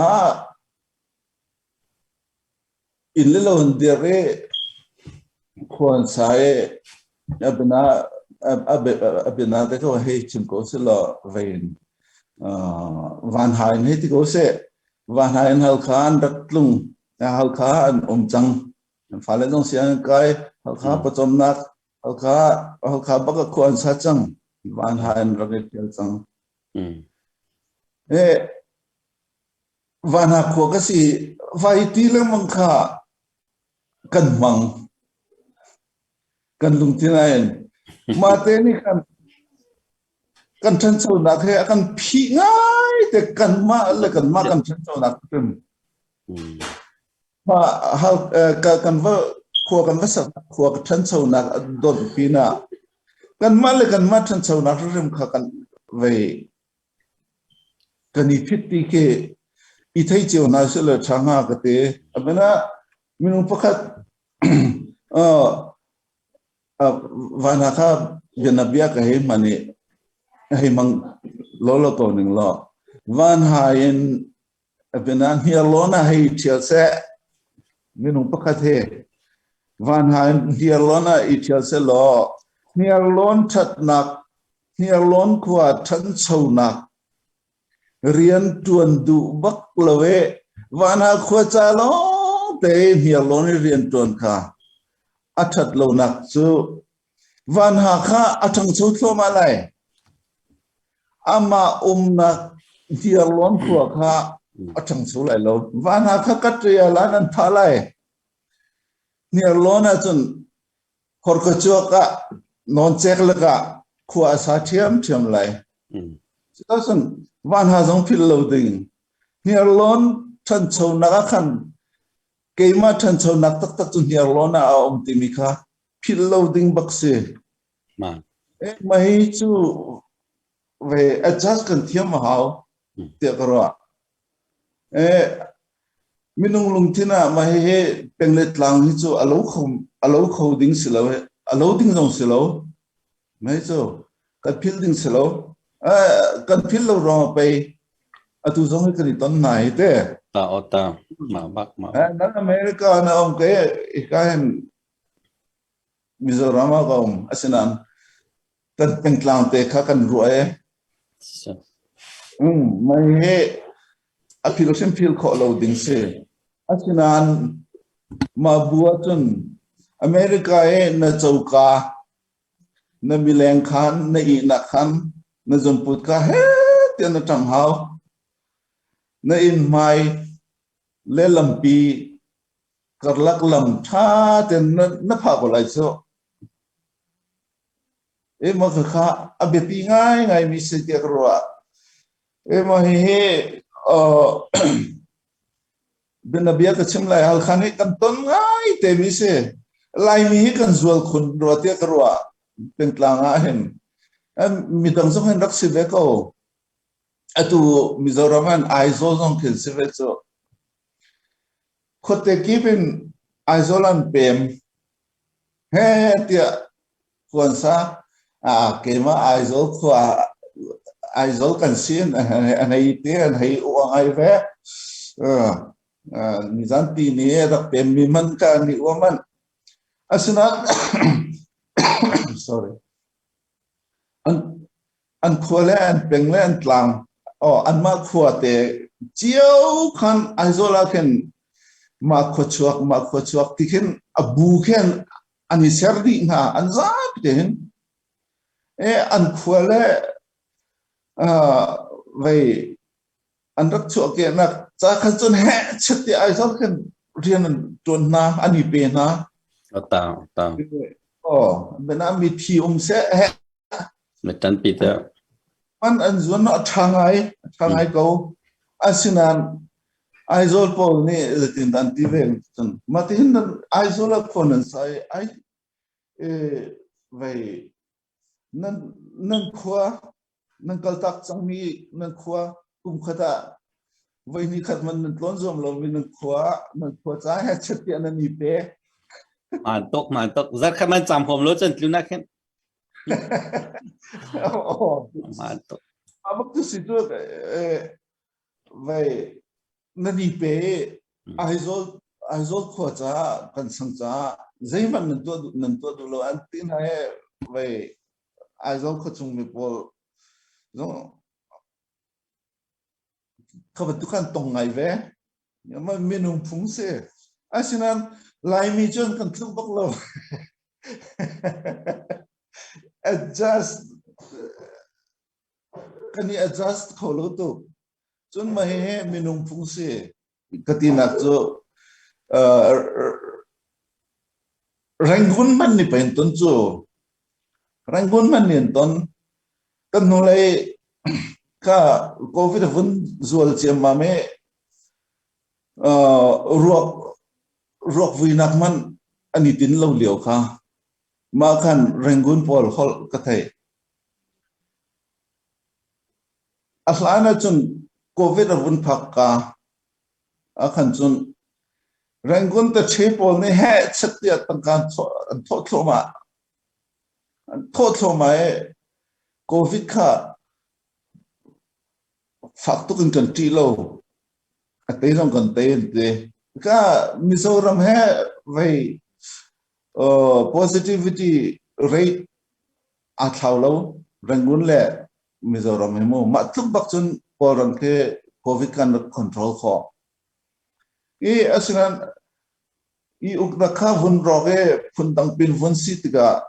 S4: Inn le lo an dirh i khua an sa i a bia a bia te ko hei chim ko seh law vei in vanha in hei ti ko seh. Vanha in Halkha an rak tlung. Halkha an um cang. An fale zong sianginn kai. Halkha pawcawmnak Halkha Halkha bak ah khua an sa cang. Vanha in rak i ṭhial cang. Eh, Vanha khua ka si vai ti lengmang kha kan hmang. Kan lungthin ah hin. Mah te nih khan. Kan ṭhanchonak he a kan phih ngai te kanmah le kanmah kan ṭhanchonak hrim. Ma hal kan va khua kan va sak khua ka ṭhanchonak a donh pinah kanmah le kanmah ṭhanchonak hrim kha kan vei kan i phit ti khi i thei cio hna sih le ṭha hnga ka ti. Abena minung pakhat van kha bianabia ka hei hman i hei hmang lawlaw ko ning law van hai in abena hniarlawn ah hei ṭhial seh minung pakhat he van hai in hniarlawn ah i ṭhial seh law hniarlawn ṭhatnak hniarlawn khua ṭhanchonak Rian ṭuan duh bak lo e van ah khua ca lawng te hniarlawn i rian ṭuan kha a ṭhat lonak cu vanha kha a ṭhangcho thluahmah lai. Amah umnak hniarlawn khua kha a ṭhangcho lai lo. Vanha kha ka ṭial ah nan thah lai. Hniarlawn ahcun Horkachuak ah nawncek lakah khua a sa ṭhiamṭhiam lai. Cuticun vanha zong philh lo ding. Hniarlawn ṭhanchonak ah khan keimah ṭhanchonak taktak cu hniarlawn ah a um timi kha philh lo ding bak si. Eh, mah hi cu ve adjust kan thiam a hau tiah ka ruah. Eh, minung lungthin ah mah hihi peng le tlang hi cu a lo kho a lo kho ding si lo a lo ding zong si lo mei cu kan phil ding si lo eh, kan phil lo ruang ah pei atu zong hi kan i ton hna hi te
S3: ta o ta ma bak ma
S4: eh, nan America na um ke ika hin Mizoram ah ka um asinain kan pengtlang te kha kan ruah e mei hi a phil hrim phil khawh lo ding si asinain mah bu ahcun America i na coka na mileng khan na ihnak khan na zumput kha he tiah na ṭang hau na inn hmai le lampi karlak lam ṭha tein na na phah ko lai cu Emaw khakha a biapi ngaingaimi si tiah ka ruah. Emaw hihi bianabia ka chim lai Halkha nih kan ton ngai temi si. Laimi hi kan zual khun rua tiah ka ruah. Pengtlang ah hin. Midang zong hin rak si ve ko. Atu Mizoram an Aizawl zong khin si ve cu. Khuate kip in Aizawl an pem. He tiah kuansa keimah Aizawl khua Aizawl kan si an hei ti an hei uang ai ve. Nizan ti ni rak pem mi man ka ni uang man. Asinain sorry an an khua le an peng le an tlang oh anmah khua te cio khan Aizawl ah khin mah khua chuak mah khua chuak ti khin a bu khin an i ser dih hna an zapi te hin e an khua le vei an rak chuah kehnak ca khan cun heh chet ti Aizawl khin rian an tuan hna an i pe hna
S3: ta ta
S4: oh bena mi thi um seh heh
S3: Na ṭanpi te.
S4: An an zuan a ṭha ngai, a ṭha ngai ko. Asinain Aizawl pawl nih zeitin dah an ti ve cun mah tihin nan Aizawl ah khua nan sa i ai vei nan nan khua nan kaltak cangmi nan khua kum khat ah voi hnih khat man nan tlawn zuam lomi nan khua nan khua ca he chet tiah nan i pe.
S3: Man tuk man tuk zar khat man cam huam lo cun tlun ah khin Man tuk.
S4: Abak tu si tu vai na ni pe Aizawl Aizawl khua ca kan sang ca zeihmanh nan tuah nan tuah duh lo an ti hna he vai Aizawl khua chung mi pawl zong kha bantuk khan tong ngai ve. Minung phung si. Asinain Laimi cun kan tluk bak lo. Adjust kan i adjust kho lo tuk. Cun mah hihi minung phung si. Ka tinak cu Rangoon hmanh nih pei an ton cu. Rangoon hmanh nih an ton. Kan hnulei kha COVID a vun zual ciammam i ruak ruak vuinak hmanh an i tin lo lio kha mah khan Rangoon pawl holh ka theih. A hlan ahcun COVID a vun phak ka ah khan cun Rangoon taṭhe pawl nih heh chet tiah tangka an thawh thluahmah. An thawh thluahmah i COVID kha fak tuk in kan ṭih lo. A tei zong kan tei an ti. Ka Mizoram he vei positivity rate aa thlau lo. Rangoon le Mizoram hi mu mah tluk bak cun Kawlram khi COVID kan rak control khawh. I asinain i uknak kha vun rawk i phundang pin vun si tikah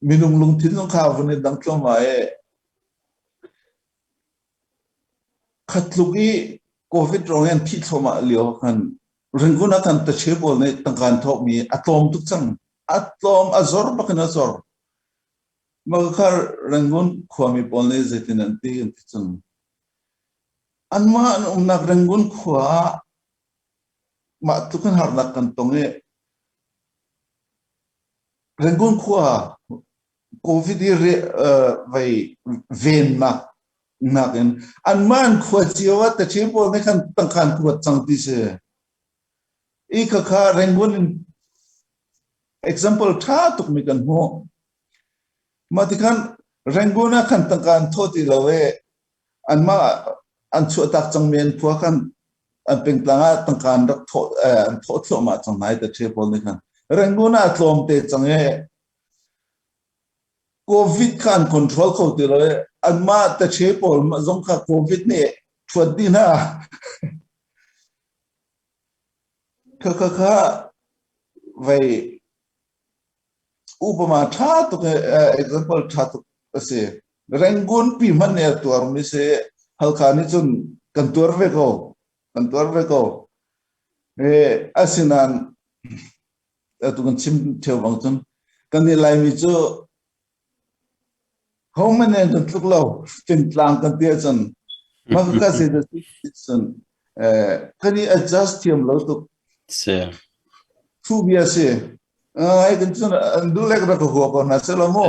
S4: minung lungthin zong kha vun i dang thluahmah i khat tluk i COVID ruang i an thih thluahmah lio khan Rangoon ah khan tache pawl nih tangka an thawkmi a tlawm tuk cang. A tlawm, a zor bak in a zor. Mah kha Rangoon khuami pawl nih zeitin an ti an ti cun anmah an umnak Rangoon khua ah mah tluk in harnak kan tong i Rangoon khua COVID i vei vennak nakin anmah an khua cio ah taṭhi pawl nih khan tangka an kuat cang ti si. I khakha Rangoon in example ṭha tukmi kan hmuh. Mah tikhan Rangoon ah khan tangka an thawh ti lo i anmah an chuahtak cangmi an khua khan an pengtlang ah tangka an rak thawh an thawh thluahmah cang hna i taṭhi pawl nih khan. Rangoon ah a tlawmte cang i COVID kha an control kho ti lo i anmah taṭhe pawl zong kha COVID nih ṭhuat dih hna. Khakha kha vei upama ṭha tuk example ṭha tuk a si. Rangoon pi hmanh nih a tuarmi si Halkha nih cun kan tuar ve ko. Kan tuar ve ko. Asinain atu kan chim ṭheo bang cun kan nih Laimi cu hohmanh nih kan tluk lo fingtlang kan ti ahcun mah ka si cun kan i adjust thiam lo tuk
S3: si
S4: thu bia si ai kan cun an duh lek rak ka hua ko hna selaw mu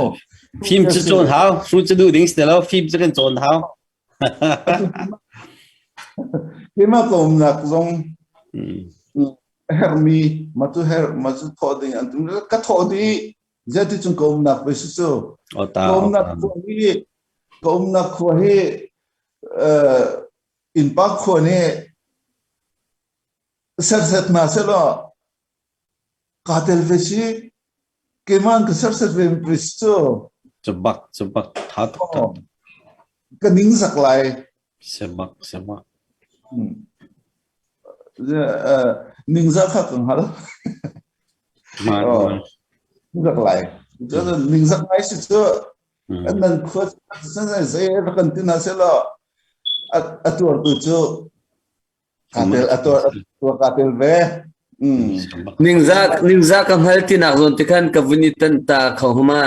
S3: fim cu cawn hau hru cu duh ding si lo fim cu kan cawn hau
S4: Keimah ka umnak zong herhmi ma cu herh ma cu thawh ding an tum ka thawh dih zeiti cung ka umnak ve si cu ka umnak khua hi ka umnak khua hi innpa khua nih serset hna sehlaw Kaa tel ve si. Keimah ka serset ve ve si cu.
S3: Cu bak, cu bak, tha tuk tha.
S4: Ka ning zak lai.
S3: Semak, semak.
S4: Ningzah kha ka hngal.
S3: Man,
S4: Ningzak lai. Ningzak ngai si cu. Nan khua zei kan ti hna selaw a tuartu cu Kaa tel a tuah tuah kaa tel ve. Mm.
S1: Ningzah ningzah ka hngal tinak zawn ti khan ka vun i tanh ta kho hma.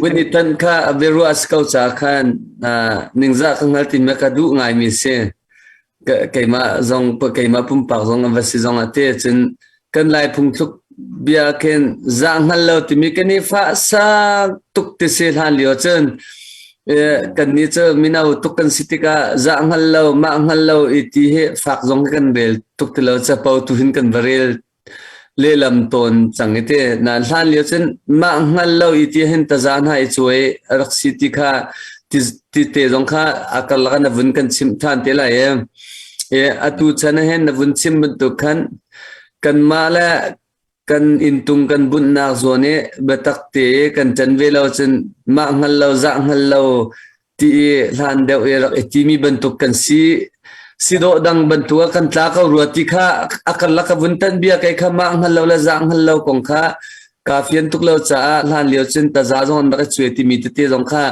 S1: Vun i tanh kha a biaruah a si ko ca khan ningzah ka hngal ti me ka duh ngaimi si. Keimah zong keimah pumpak zong a va si zong a te cun kan Lai phungthluk bia khin zah hngal lo timi kan i fah sang tuk ti si hlan lio cun kan nih cu mino tuk kan si tikah zah hngal lo mah hngal lo i ti hi fak zong hi kan rel tuk ti lo capo tu hin kan va rel lehlam tawn cang i ti na hlan lio cun mah hngal lo i ti hin taza hna i cuai rak si ti kha ti ti te zong kha a karlak na vun kan chimh than te lai e atu chan ah hin na vun chim bantuk khan Kanmah le kan inntung kan bunhnak zawn i biatak te i kan ṭan ve lo cun mah hngal lo zah hngal lo ti i hlan deuh i rak i timi bantuk kan si. Si dawh dang bantuk ah kan tla ko rua ti kha a karlak ka vun tanh bia kei kha mah hngal lo le zah hngal lo kong kha kaa fian tuk lo caah hlan lio cun taza zong an rak i cuai timi tete zong kha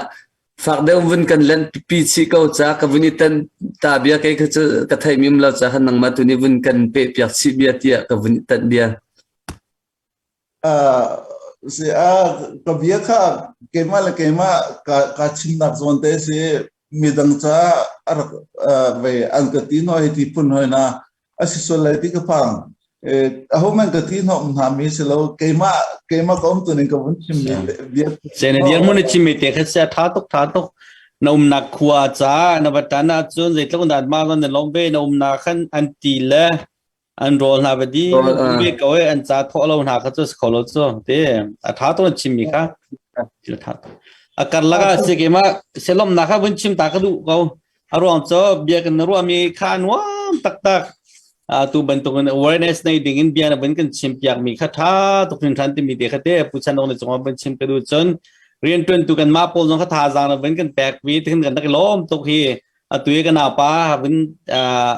S1: Fak deuh vun kan lanh pi chih ko ca ka vun i tan ta bia kei kha cu ka theih mi um lo ca khan nangmah tu nih vun kan peh piak chih bia tiah ka vun i tanh bia.
S4: Si a ka bia kha keimah le keimah ka ka chimnak zawn te si midang ca a rak ve an ka ti hoi ti phun hoi na a si sual lai ti ka phang. Aho man ka ti hnawm hna mi si lo keimah keimah ka um tu ning ka vun chim mi bia.
S3: Se na dir mun chim mi te kha sia tha tuk tha tuk na umnak khua ca na va tan ahcun zeitluk dan ma na lom ve na umnak khan an ti le an rawl hna va di ve ko e an ca thawh lo hna kha cu si kho lo cu te a tha to chim mi kha thil tha a karlak ah si ke ma selom na kha vun chim ta ka duh ko a ruang cu bia kan ruah mi kha nuam taktak tu bantuk in awareness nei ding in bia na vun kan chim piak mi kha tha tuk hin than timi te kha te pu chan dong ne chungah vun chim ka du cun rian tuan tu kan ma pawl zong kha tha zang na vun kan pek mi tin kan tak lom tuk hi atu i ka naupa vun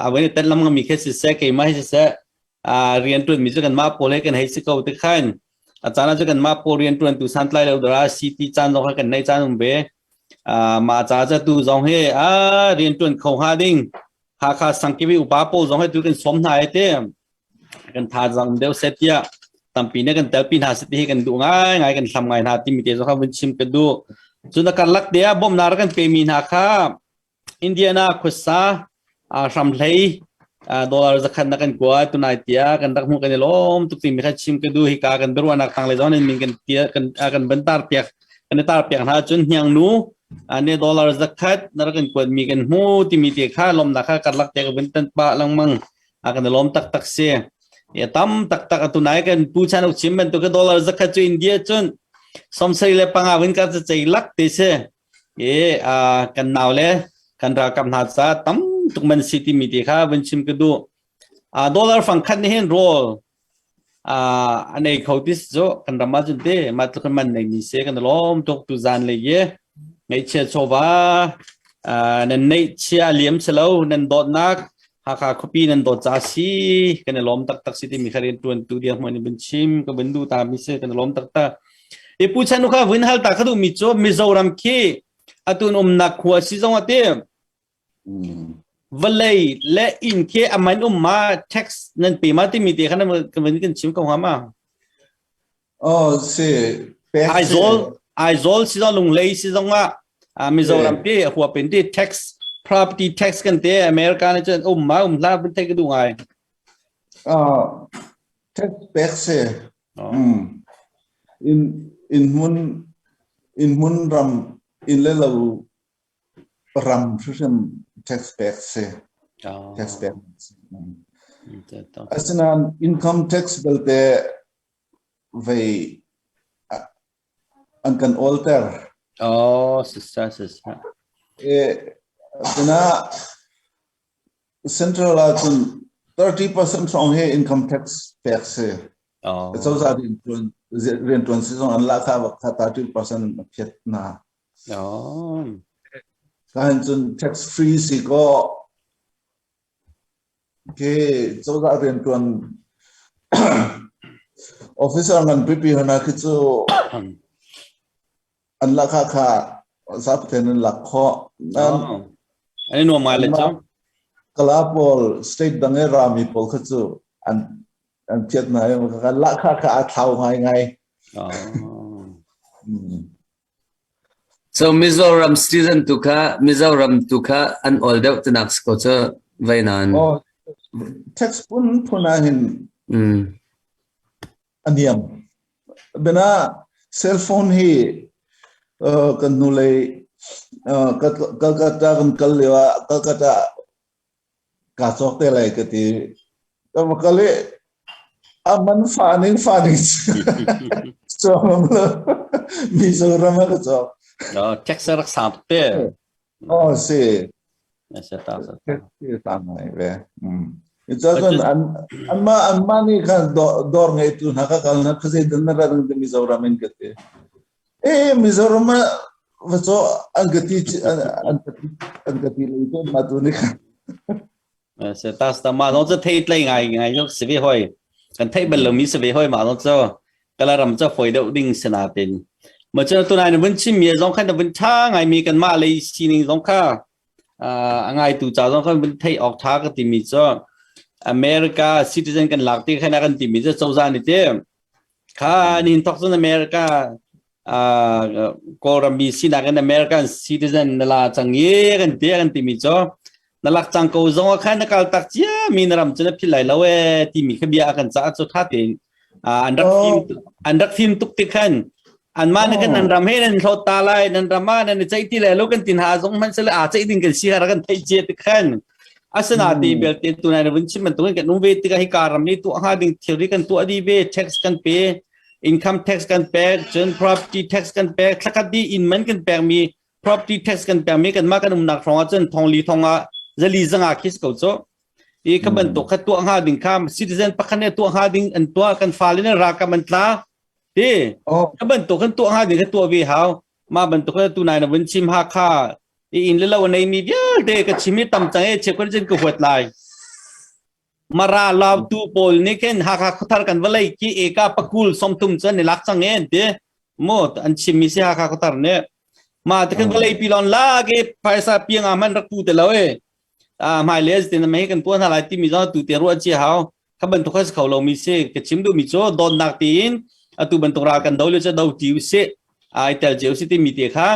S3: a vun i tet lam mi khi siseh keimah hi siseh rian ṭuan mi cu kanmah pawl he kan hei si ko ti khan a caan ah cu kanmah pawl rian ṭuan tu santlai lo dara city caan zong kha kan nei caan um ve mah ca ca tu zong hi a rian ṭuan kho hnga ding Hakha sangkibi upa pawl zong hi tu kan sawm hna ai te kan thazaang deuh seh tiah tampi ne kan telpi hna seh ti hi kan duh ngai ngai kan hlam ngai hna timi te zong kha vun chim ka duh cun a karlak te ah bawmhnak rak kan pemi hna kha Indiana khuasa hramhlei dollar zakhat na kan kua tunai tia kan rak hmuh kan i lawm tuk timi kha chim ka duh hika kan biaruahnak tang le zong in min kan tia kan kan ban tar piak kan i tar piak hna cun hniang nu ane dollar zakhat na rak kan kuat mi kan hmu timi te kha lawmnak kha karlak te ka vun tan pa lengmang a kan lawm taktak si ya tam taktak atu nai kan pu chan uk chim bantuk ka dollar zakhat cu India cun somsari le panga win ka chei lak te si e a kan nau le kan ralkap hna ca tam tuk man si ti mi te kha vun chim ka du a dollar fang khat ni hin roll an ei kho ti cu kan ram ah cun te mah tluk in man nei mi se kan lawm tuk tu zan le ye ngaihchia chawva nan neihchia liam si lo nan dawtnak Hakha khuapi nan dawt ca si kan i lawm taktak si timi kha rian tuan tu dia hmuan in bin chim ka bin du ta mi si kan i lawm taktak i pu chan kha vun hal ta kha duh mi cu Mizoram khi atun umnak khua si zong ate Vawlei le inn khi a man um ma tax nan pe ma timi te kha kan kan chim ko hnga ma?
S4: Oh si pek
S3: Aizawl Aizawl si zong Lunglei si zong ah Mizoram pi huap in ti tax property tax kan te America ne cun um ma um hla bin thei ka du ngai.
S4: Ah tax pek si. Mm. In in hmun in hmun ram in le lo ram hrimhrim tax pek si. Tax pek si. Asinain income tax belte vei an kan awlter.
S3: Oh, sisa sisa.
S4: E, tuna central ah cun 30% hrawng hi income tax pek si.
S3: Oh.
S4: Cozah riantuan riantuan si zong an lahkhah bak kha 30% a phiat hna.
S3: Oh.
S4: Kahin cun tax free si kaw ke cozah riantuan officer ngan pipi hna khi cu an lahkhah kha zapten an lak khawh.
S3: Oh. An i nuam ngai le cu.
S4: Kala pawl state dang i rami pawl kha cu an an phiat hna i lahkhah kha aa thlau ngai ngai.
S3: Oh.
S1: So Mizoram citizen tu kha Mizoram tu kha an awl deuh tinak si ko cu vei nain.
S4: Oh, tax phun phun ah hin a niam. Bena cell phone hi kan hnulei Calcutta kan kal lio ah Calcutta kaa cawk te lai ka ti. Ka va kal i a man fa ning fa ning cawk lo Mizoram ah ka cawk.
S3: Tax rak sang tuk te.
S4: Oh si.
S3: Se ta se.
S4: Si ta ngai ve. Cun an anmah anmah nih khan dawr ngeitu hna kha kal na khuazei dan na rat Mizoram in ka ti. Eh Mizoram ah va caw an ka ti an ka ti an ka ti lei tu ma tu nih khan.
S3: Se ta ta ma no cu thei tlei ngai ngai yok si ve hoi. Kan theih bal lomi si ve hoi ma no cu kalaram cu foi deuh ding sinatin. Ma cu tunai na vun chim mi zong khan na vun tha ngai mi kan mah lei sining zong kha a ngaitu ca zong khan vun theih awk tha ka timi cu America citizen kan lak ti khan kan timi cu cozah nih ti. Kha nihin thok cun America Kawlram mi sinak in American citizen na la cang i kan ti kan timi cu na lak cang ko zong ah khan na kal tak cia mi na ram cu na phil lai lo e timi kha bia kan caah cu tha tein an rak fim an rak fim tuk ti khan anmah na kan nan ram he nan hlawt ta lai nan ram ah nan i ceih ti lai lo kan tin ha zong hmanh sile aa ceih ding kan si ha kan theih cia ti khan asina ti belte tunai na vun chim bantukin kan um ve tikah hi ka ram nih tuah hnga ding thilri kan tuah dih ve tax kan pe income tax kan pek cun property tax kan pek thlakhat di inn man kan pek mi property tax kan pek mi kan mah kan umnak hrawng ah cun thongli thong ah zali zanga khi ko cu i kha bantuk kha tuah hnga ding kha citizen pakhat nih tuah hnga ding an tuah kan fale nih ralkap an tla ti kha bantuk kan tuah hnga ding kha tuah ve hau mah bantuk kha tu nai na vun chim Hakha i inn le lo a nei mi vialte ka chim i tam cang e cheu kan ka huat lai Mara lautu pawl nih khin Hakha khuathar kan vawlei ki eka pakul somthum cun ni lak cang e an ti mu an chim mi si Hakha khuathar nih ma te khin vawlei pi lon la ke phaisa piang a man rak pu te lo e hmai le tin mei kan tuah hna lai timi zong tu te ruah chi hau kha bantuk kha kho lo mi si ka chim duh mi cu dawtnak tiin atu bantuk ral kan do le cu do ti usih ai tel cio si timi te kha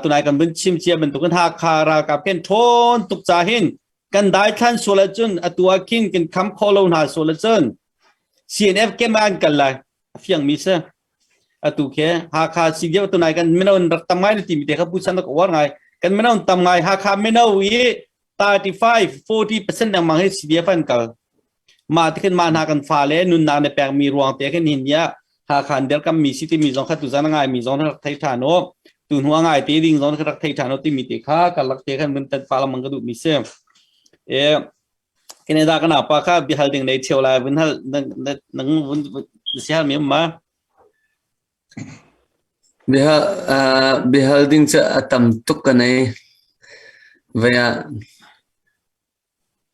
S3: tunai kan vun chim cia bantukin Hakha ralkap khin ṭhawn tuk ca hin kan daithlan sual ahcun atu ah khin kan kham kho lo hna sual ahcun CNF kem ah an kal lai a fiang mi si atu khi Hakha CDF tunai kan mino rak tam ngai na timi te kha pu chan ka uar ngai kan mino tam ngai Hakha mino i 35 40% lengmang hi CDF an kal mah te khin mah hna kan fa le nunnak ne pek mi ruang te khin hin ya Hakha an dirkam mi si timi zong kha tu zan ngai mi zong rak thei than o tu hnu ngai te ding zong rak thei than o timi te kha ka lak te khan mun tat pa lamang ka duh mi si e Canada kana pa kha bihal ding nei cheu lai vun hal nang vun si hal mi ma
S1: Bihal bihal ding cu a tam tuk ka nei. Vei ah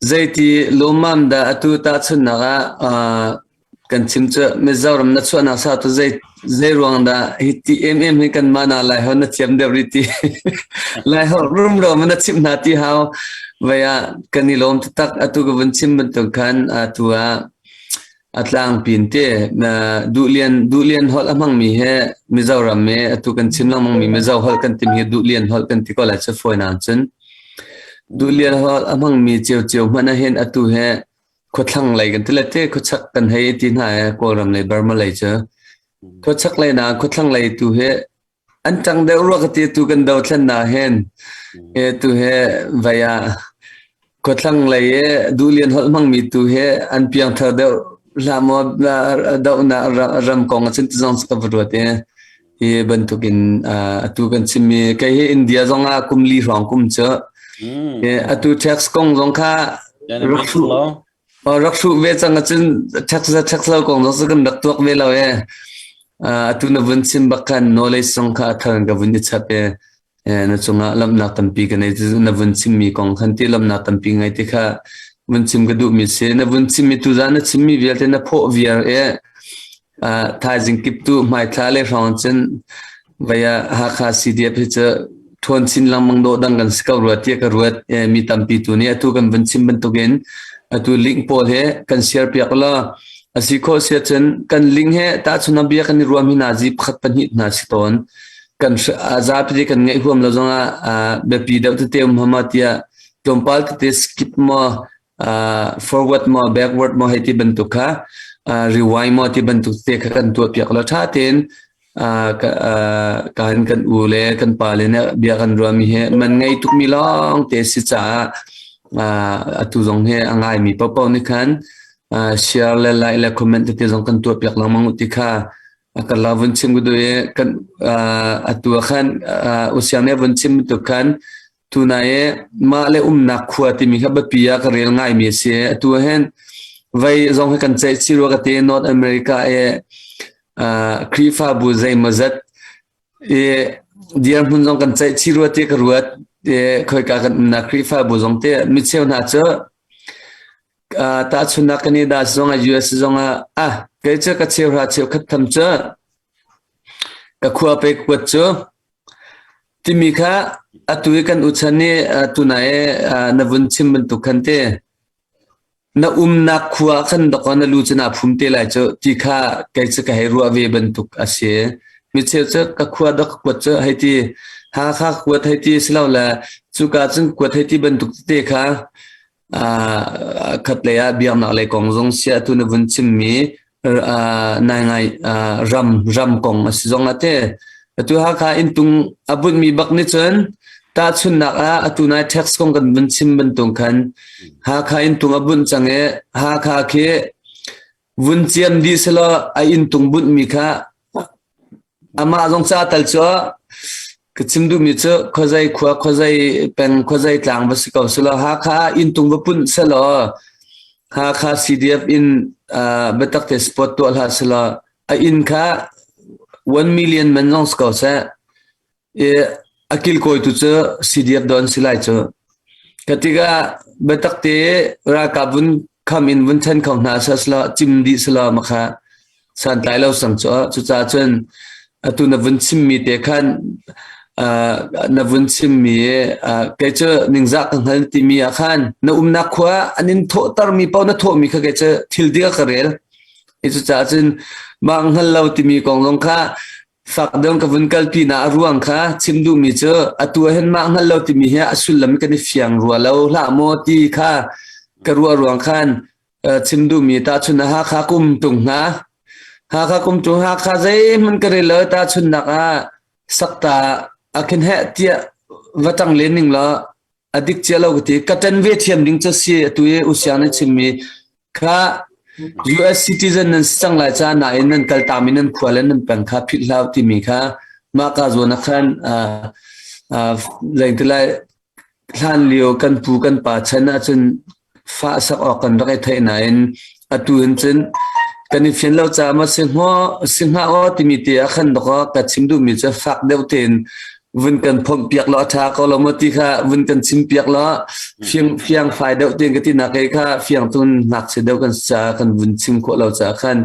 S1: Zeiti lawmmam dah atu tahchunhnak ah kan chim cu Mizoram na chuahnak sa tu zei zei ruang dah hi ti emem hi kanmah na Laiholh na thiam deuh rih ti Laiholh rumro na chimh hna ti hau vei ah kan i lawm taktak atu ka vun chim bantuk khan atu ah A tlangpi in te Duhlian Duhlian holh a hmangmi he Mizoram i atu kan chim lengmangmi Mizo holh kan timi hi Duhlian holh kan ti ko lai cu fawinak cun. Duhlian holh a hmangmi ciocio hmanh ahhin atu he khuathlang lei kan ti le te khuachak kan hei ti hna i Kawlram lei Burma lei cu. Khuachak lei na khuathlang lei tu hi An ṭang deuh rua ka ti tu kan dothlennak hin e tu he vai ah khuathlang lei i duhlian holh hmangmi tu he an piangthar deuh hlah maw dohnak ram kong ah cun ti zong ka va ruat i hi bantukin atu kan chimmi kei hi India zong ah kum li hrawng kum cu atu tax kong zong kha rak rak hruh ve cang ahcun tax le tax lo kong zong cu kan rak tuak ve lo e. Atu na vun chim bak khan knowledge zong kha a thar in ka vun i chap e. Na cungah lamnak tampi ka nei na vun chimmi kong khan ti lamnak tampi ngai ti kha vun chim ka duhmi si. Na vun chimmi tuzan na chimmi vialte na phawh viar e. Thaizing kip tu hmaithla le hrawng cun Vei ah Hakha CDF hi cu ṭhawn chin lengmang dawh dang kan si ko rua tiah ka ruat. Mi tampi tu nih atu kan vun chim bantukin atu link pawl he kan share piak law a si khawh si ahcun kan link he tahchun ah bia kan i ruahmi hna zi pakhat pahnih hna si tawn. Kan a zapi kan ngeih huam lo zongah biapi deuh tete um hama tiah tlawmpal tete skip maw forward maw backward maw hei ti bantuk kha rewind maw ti bantuk te kha kan tuah piak law ṭha tein kan kan u le kan pa le nih bia kan ruahmi hi man ngei tukmi lawng te si caah atu zong hi a ngaimi paohpaoh nih khan share le like le comment tete zong kan tuah piak lengmang u ti kha a kan la vun chim ku i kan atu ah khan usiang nih vun chim bantuk khan Tunai i mah le umnak khua timi kha biapi ah ka rel ngaimi a si. Atu ah hin vei zong hi kan ceih chih rua ka ti. North America i Khrihfabu zeimawzat i dirhmun zong kan ceih chih rua ti ka ruat. I khoika kan umnak Khrihfabu zong te micheu hna cu tahchunnak Canada zong ah US zong ah ah kei cu ka cheuhra cheukhat tham cu ka khua pe kuat cu Timi kha atu i kan uchan i tunai i na vun chim bantuk khan ti. Na umnak khua ah khan dawkaw na lu cu naa phum te lai cu ti kha kei cu ka hei ruah ve bantuk a si. Micheu cu ka khua dawk ka kuat cu hei ti, Hakha ka kuat hei ti silole cuka cun kuat hei ti bantuk tete kha khatlei ah biaknak lei kong zong siah atu na vun chimmi nai ngai ram ram kong a si zong ah te atu Hakha inntung a bunhmi bak nih cun tahchunhnak ah atu nai tax kong kan vun chim bantuk khan Hakha inntung a bunh cang i Hakha khi vun ciam dih selaw a inntung bunhmi kha Amah zong ca tal cu ka chim duhmi cu khuazei khua, khuazei peng, khuazei tlang va si ko selaw Hakha ah inntung va punh selaw Hakha CDF in uh, biatak te sport tuah hlah selaw a inn kha 1 million man zong si ko seh. I a kilkawitu cu CDF dawn si lai cu. Ka tikah biatak te ralkap vun kham in vun ṭhen kho hna selaw cim dih selaw makha santlai lo sang cu cucaah cun atu na vun chimmi te khan na vun chimmi kei cu ningzah ka hngal timi ah khan na umnak khua an in thawhtermi paoh na thawhmi kha kei cu thil ding ka rel. I cucaah cun mah hngal lo timi kong zong kha fak deuh ka vun kalpi na a ruang kha chim duhmi cu atu ah hin mah hngal lo timi hi a sullam kan i fiang rua lo hlah maw ti kha ka ruah ruang khan chim duhmi tahchun ah Hakha kum tung hna Hakha kum tung Hakha zeihmanh ka rel lo tahchunnak ah sakta a khin heh tiah va tang len ning law a dik cia lo ka ti ka ṭan ve thiam ding cu si atu i usiang na chimmi kha US citizen nan si cang lai ca nain nan kal tami nan khua le nan peng kha philh hlah timi kha mah ka zawn ah khan zeiti lai hlan lio kan pu kan pa chan ahcun fah sak awk kan rak i theih nain atu hin cun kan i fian lo caah maw si hnga si hnga aw timi te ah khan dawkaw ka chim duhmi cu fak deuh tein vun kan phomh piak law a ṭha ko lo maw ti kha vun kan chim piak law fiang fiang fai deuh tein ka ti nak kei kha fiang tun ngakchia deuh kan ca kan vun chim khawh lo caah khan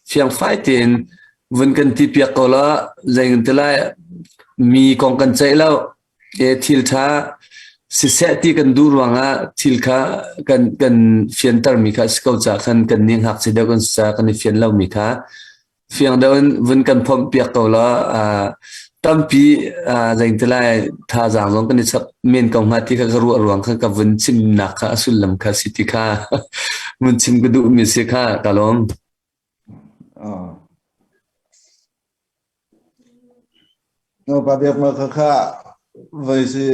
S1: fiang fai tein vun kan ti piak ko law zei ti lai mi kong kan ceih lo E thil ṭha siseh ti kan duh ruangah thil kha kan kan fiantermi kha a si ko caah khan kan nih ngakchia deuh kan si caah kan i fian lomi kha fiang deuh in vun kan phomh piak ko law tampi zeiti lai thazaang zong kan i chap men ko hnga ti kha ka ruah ruang kha ka vun chimnak kha a sullam kha si ti kha vun chim ka duhmi si kha ka lawm.
S4: Pa Biak ma kha kha vai si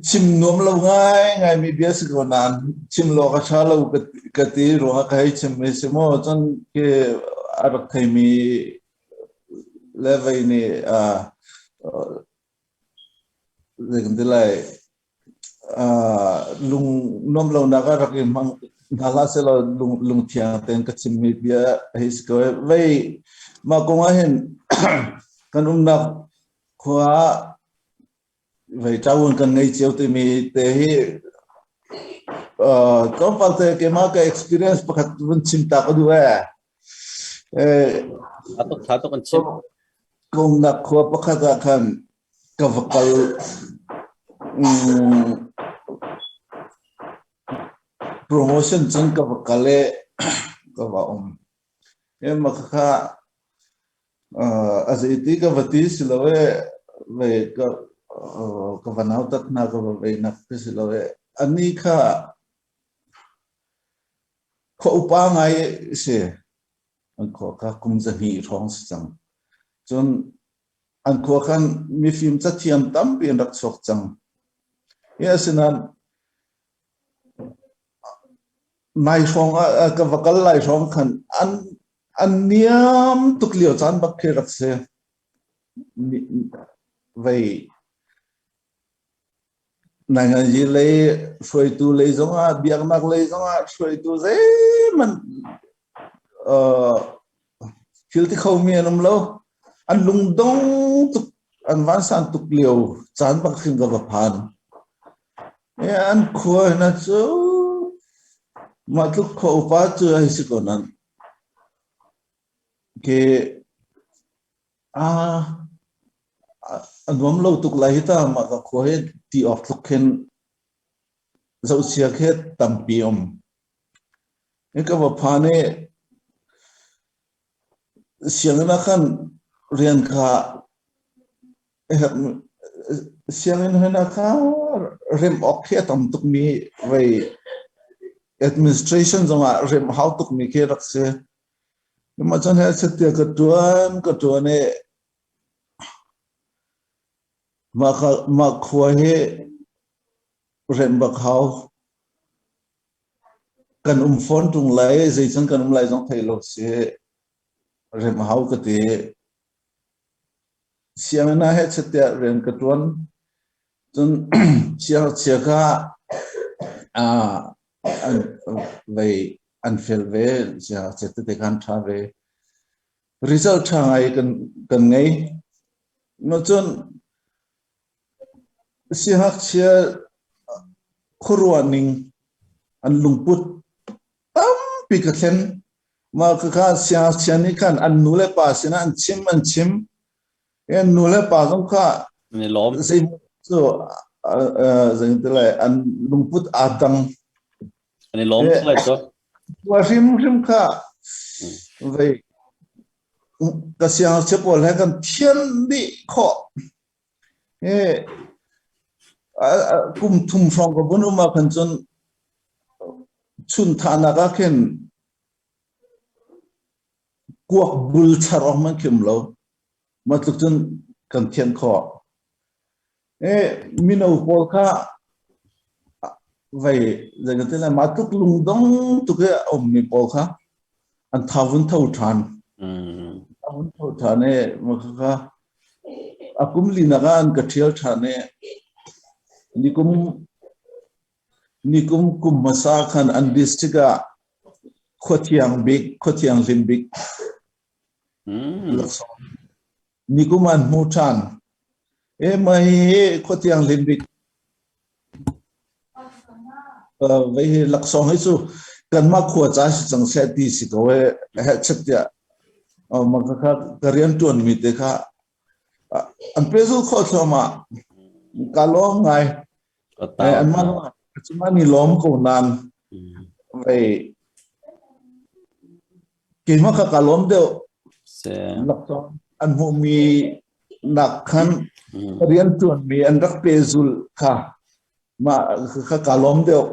S4: chim nuam lo ngai ngai mi bia si ko nain chim lo ka tha lo ka ti ruangah ka hei chim mi si maw cun ke a rak thei mi le vei nih zei kan ti lai lung nuam lonak ah rak i hmang hna hlah sehlaw lung lungthiang tein ka chimmi bia hei si ko. Vei mah kong ah hin kan umnak khua ah vei ṭawun kan ngei cio timi te hi tlawmpal te keimah ka experience pakhat vun chim ta ka duh ee.
S3: Tha tuk tha tuk an chim.
S4: Ka umnak khua pakhat ah khan ka va kal promotion cun ka va kal i ka va um. Mah khakha a zeiti ka va ti si lo i vei ka ka va nautat hna ka va veinak ti si lo i anih kha khua upa ngai si. An khua kha kum 200 hrawng si cang. Cun an khua khan mifim cathiam tampi an rak chuak cang. Hi asinain nai hrawng ah ka va kal lai hrawng khan an an niam tuk lio caan bak khi rak si. Vei Nainganzi lei hruaitu lei zongah biaknak lei zongah hruaitu zeihmanh thil ti khomi an um lo. An lungdong tuk, an vansan tuk lio caan bak khin ka va phan. An khua hna cu mah tluk khua upa cu hei si ko nan. Ke A nuam lo tuk lai hi ta mah ka khua hi ti awk tluk khin. Zohchia khi tampi um. Hi ka va phan i sianginn ah khan rian kha sianginn hna kha remh awk khi a tam tukmi vei administration zongah remh hau tukmi khi rak si. Mah cun he tiah ka ṭuan ka ṭuan i mah kha mah khua hi remh bak hau. Kan um fawn ṭung lai, zeicun kan um lai zong thei lo si. Remh hau ka ti. Sianginn ah hechet tiah rian ka ṭuan. Cun siangngakchia kha an vei an fel ve. Siangngakchia tete kha an ṭha ve. Result ṭha ngai kan kan ngei. Cun siangngakchia khuaruah ning an lungput tampi ka thlen. Mah khakha siangngakchia nih khan an nu le pa sinah an chim an chim. An nu le pa zong kha
S3: An i lawm.
S4: zei cu zei ti lai an lungput aa dang.
S3: An i lawm tuk lai cu.
S4: Wa hrimhrim kha vei ka siangngakchia pawl he kan thian dih khawh. Hi kum thum hrawng ka vun um ah khan cun chunthahnak ah khin kuak bul char awk hmanh khi um lo. Mah tluk cun kan thianh khawh. Mino pawl kha vei zei kan ti lai mah tluk lungdong tuk i a ummi pawl kha an tha vun tho ṭhan. A vun tho ṭhan i mah khakha a kum linak ah an ka ṭhial ṭhan i nikum nikum kum hmasa khan an district ah khuathiang bik khuathianghlim bik laksawng nikum an hmu ṭhan. E mah hihi khuathianghlim bik vei hi laksawng hi cu kanmah khua ca si cang seh ti si ko e hehchet tiah mah kha ka rian ṭuanmi te kha an pehzulh khawh thluahmah. Ka lawm ngai. Anmah cungah ni lawm ko nain vei keimah kha ka lawm deuh. Laksawng an hmuhmi nak khan rian ṭuanmi an rak pehzulh kha mah kha ka lawm deuh.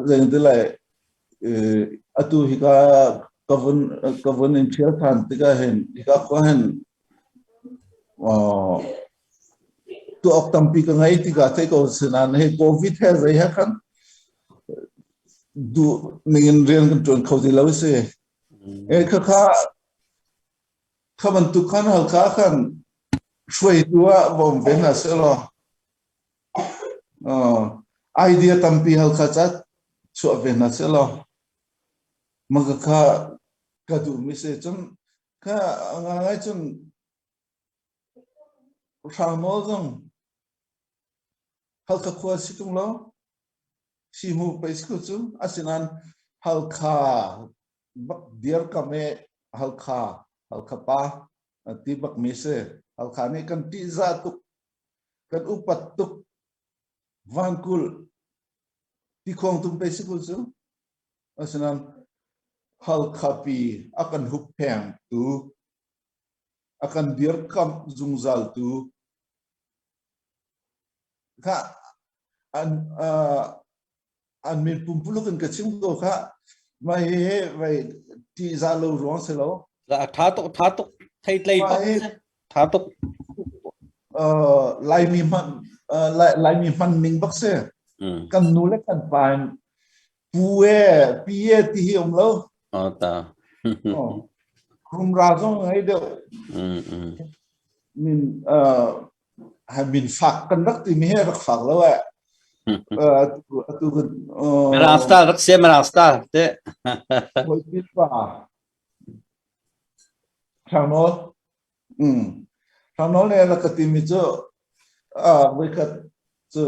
S4: Zei ti lai atu hika ka vun ka vun in ṭhial ṭhan tikah hin hika khua hin tuah awk tampi ka ngei tikah thei ko sinain hei COVID he zei he khan duh ning in rian kan ṭuan kho ti lo si. E khakha kha bantuk khan Halkha khan hruaitu ah va um ve hna sehlaw idea tampi Halkha ca chuah ve hna sehlaw mah khakha ka duhmi si. Cun kha ngai cun Hrangnawl zong Halkha khua si ṭung lo. Simu pei si ko cu. Asinain Halkha bak dirkam i Halkha, Halkha pa ti bakmi si. Halkha nih kan ṭihzah tuk, kan upat tuk. Vankulh, tikhuang tum pei si ko cu. Asinain Halkha pi a kan hupphengtu, a kan dirkamh zungzaltu kha an an min pumpuluk in ka chim ko kha mah hihi vei ṭihzah lo ruang si lo.
S3: Tha tuk tha tuk theitlei bak tha tuk.
S4: Laimi hman Laimi hman ning bak si. Kan nu le kan pa in pu e pi e ti hi um lo.
S1: Oh ta.
S4: Rumra zong ngei deuh. Min min fak kan rak timi he rak fak lo eh. Atu kan
S3: Mirang star rak se Mirang star te.
S4: Hoi pa. Hrangnawl. Hrangnawl ne rak ka timi cu voikhat cu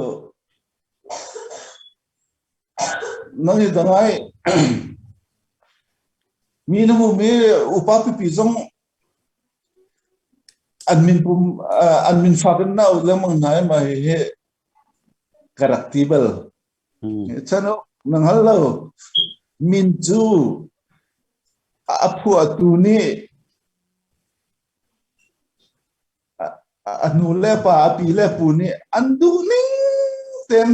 S4: nang hi dangai mi na hmu mi upa pipi zong an min pum an min fak in na lengmang hna ma hi hi. Ka rak ti bal. Chan na hngal lo. Min cu a phuahtu nih a nu le pa a pi le pu nih an duh ning ten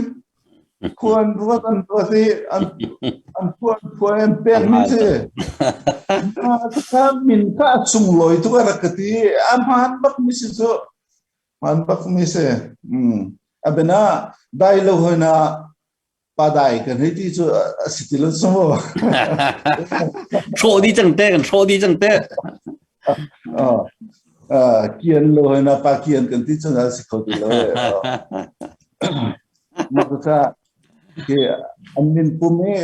S4: khuan ruat an ruat i an an phuan phuan an pek mi si. Kha min kha a sunglawi tuk a rak ka ti. A hmaan bak mi si cu. Hmaan bak mi si. A bena dai lo hoi na pa dai kan hei ti cu a si ti lo cu mu.
S3: Hrawh dih cang te kan hrawh dih cang te.
S4: Kian lo hoi na pa kian kan ti cu a si kho ti lo. Mah ka Khi an min pum i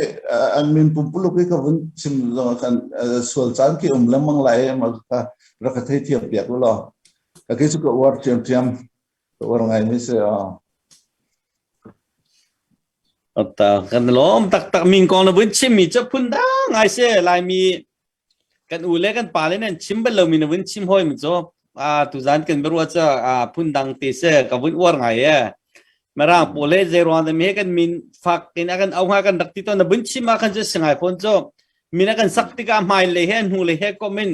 S4: an min pumpuluk i ka vun chim zong kan sual caan khi um lengmang lai ma ka rak ka thei thiam piak u law. Ka khi cu ka uar ṭhiamṭhiam. Ka uar ngai mi si.
S3: Ata kan lawm taktak min kong na vun chim mi cu phun dang ngai si Laimi kan u le kan pa le nan chim bal lomi na vun chim hoi mi cu a tuzan kan biaruah cu a phun dang te se ka vun uar ngai e Mirang pawl he zei ruang dah me kan min fak in a kan au hnga kan rak ti tawn na vun chim ah khan cu singai phone cu min a kan sak tikah hmai le he hnu le he kom in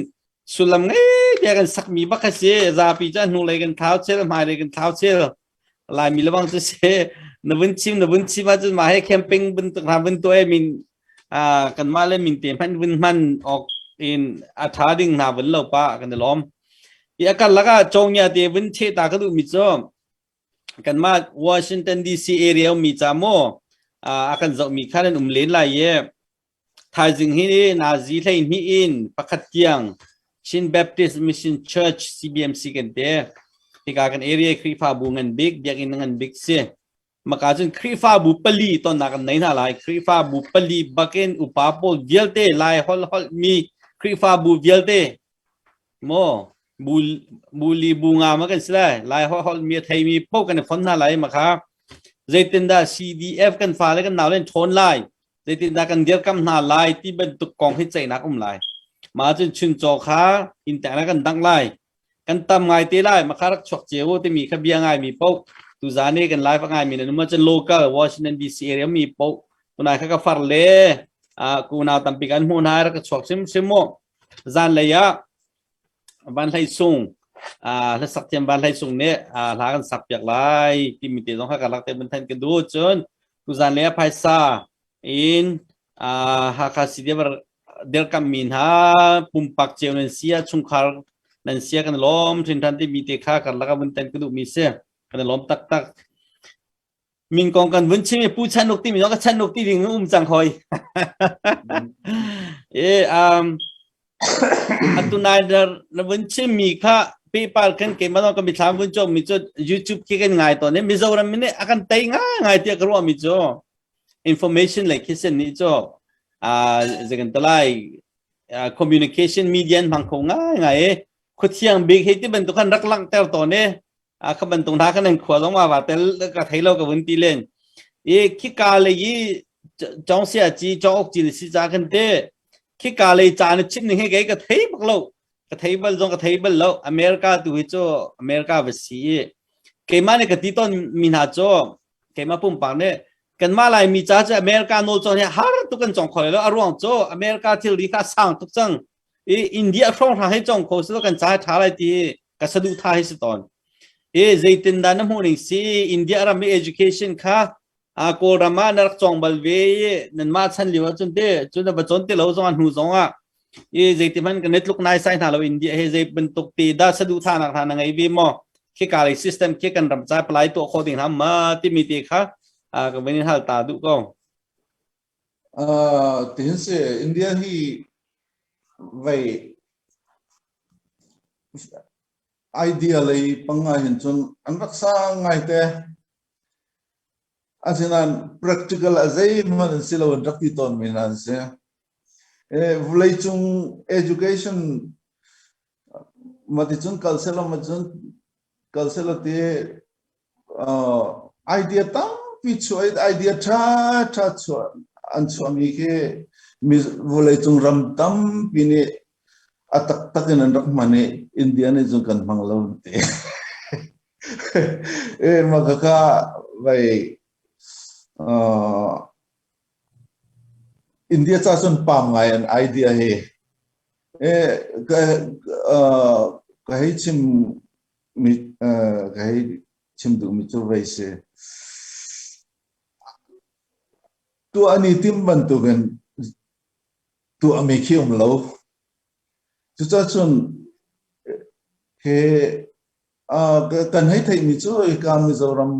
S3: sullam ngei te kan sak mi bak a si zapi cu hnu lei kan thlau chel hmai lei kan thlau chel Laimi lebang cu si na vun chim na vun chim ahcun mah he camping bantuk hna vun tuah min kanmah le min te hmanh vun hman awk in a tha ding hna vun lo pa kan i lawm. I a karlak ah cawngya te vun che ta ka duh mi cu kanmah Washington DC area mi ca maw a kan zoh mi kha nan um len lai i Thaizing hi nazi 12 in pakhat tiang Chin Baptist Mission Church CBMC kan ti. Hika kan area Khrihfabu ngan bik, biakinn ngan bik si. Maka cun Khrihfabu pali tonnak kan nei hna lai. Khrihfabu pali bakin upa pawl vialte Lai holh holh mi Khrihfabu vialte maw bu bu li bu nga ma kan si lai. Lai holh holh mi a thei mi paoh kan i fon hna lai makha. Zeitindah CDF kan fale kan nau len ṭhawn lai. Zeitindah kan dirkam hna lai ti bantuk kong hi ceihnak um lai. Mah cun chuncaw kha inntek na kan dangh lai. Kan tam ngai te lai. Makha rak chuak cio timi kha bia ngai mi paoh tuzan i kan live a ngai mi nan um ahcun local Washington DC area mi paoh tunai kha ka far le kunau tampi kan hmuh hna rak ka chuak hrimhrim mu. Zanlei ah Van Hlei Sung hlasak thiam Van Hlei Sung nih hla kan sak piak lai timi te zong kha ka rak te mun than ka duh. Cun tuzan le phaisa in Hakha CDF dirkamh mi hna pumpak cio nan sia chungkhar nan sia kan lawm hrinhran timi te kha karlak ah vun tan ka duh mi si. Kan lawm taktak. Min kong kan vun chim i Pu Chan Uk timi zong ka Chan Uk ti ding um cang hoi. E atu nai na vun chim mi kha PayPal kan keimah zong ka mithlam vun cawk mi cu YouTube khi kan ngai tawn i Mizoram mi nih a kan tei ngai tiah ka ruah mi cu information lei khi sen nih cu zei kan talai communication media hmang kho ngai ngai i khuathiang bik hei ti bantuk khan rak langhter tawn i a kha bantuk hna kan khua zong ma wa tel ka thei lo ka vun ti len i khi ka le i chong sia chi chong ok chi si cha kan te khi ka le cha na chim ning he ke ka thei bak lo ka thei bal zong ka thei bal lo America tu hi chu America va si i keimah nih ka ti ton mi hna cu keimah pumpak nih kanmah Laimi ca cu America nawl cawn hi har tuk kan cawng kho lo a ruang cu America thilri kha sang tuk cang i India hrawng hrang hi cawng kho si kan ca tha lai ti ka saduh tha hi si tawn i zeitin dah na hmuh ning si India ram i education kha a Kawlram ah na rak cawng bal ve i nanmah chan lio ahcun te cun na va cawn ti lo zong ah hnu zong ah i zeiti hmanh kan i tluk nai sai hna lo India he zei bantuk te dah saduh tha nak hna na ngei ve maw khi ka lei system khi kan ram ca palai tuah khawh ding hna ma timi te kha ka van in hal ta duh ko.
S4: Tihin si India hi vei idea lei pang ah hin cun an rak sang ngai te. Asinain practical a zeihmanh an si lo an rak ti tawn mi hna an si. Vawleicung education maticun kal selaw macun kal selaw ti idea tampi chuah i idea ṭha ṭha chuah an chuahmi khi mi vawleicung ram tampi nih a taktak in an rak hman i India nih cun kan hmang lo an ti. E mah khakha vai. India ca cun pam ngai an idea hi. Ka ka hei chim mi ka hei chim duhmi cu vei si. Tuah an i timh bantukin tuahmi khi um lo. Cucaah cun he kan hei theihmi cu hika Mizoram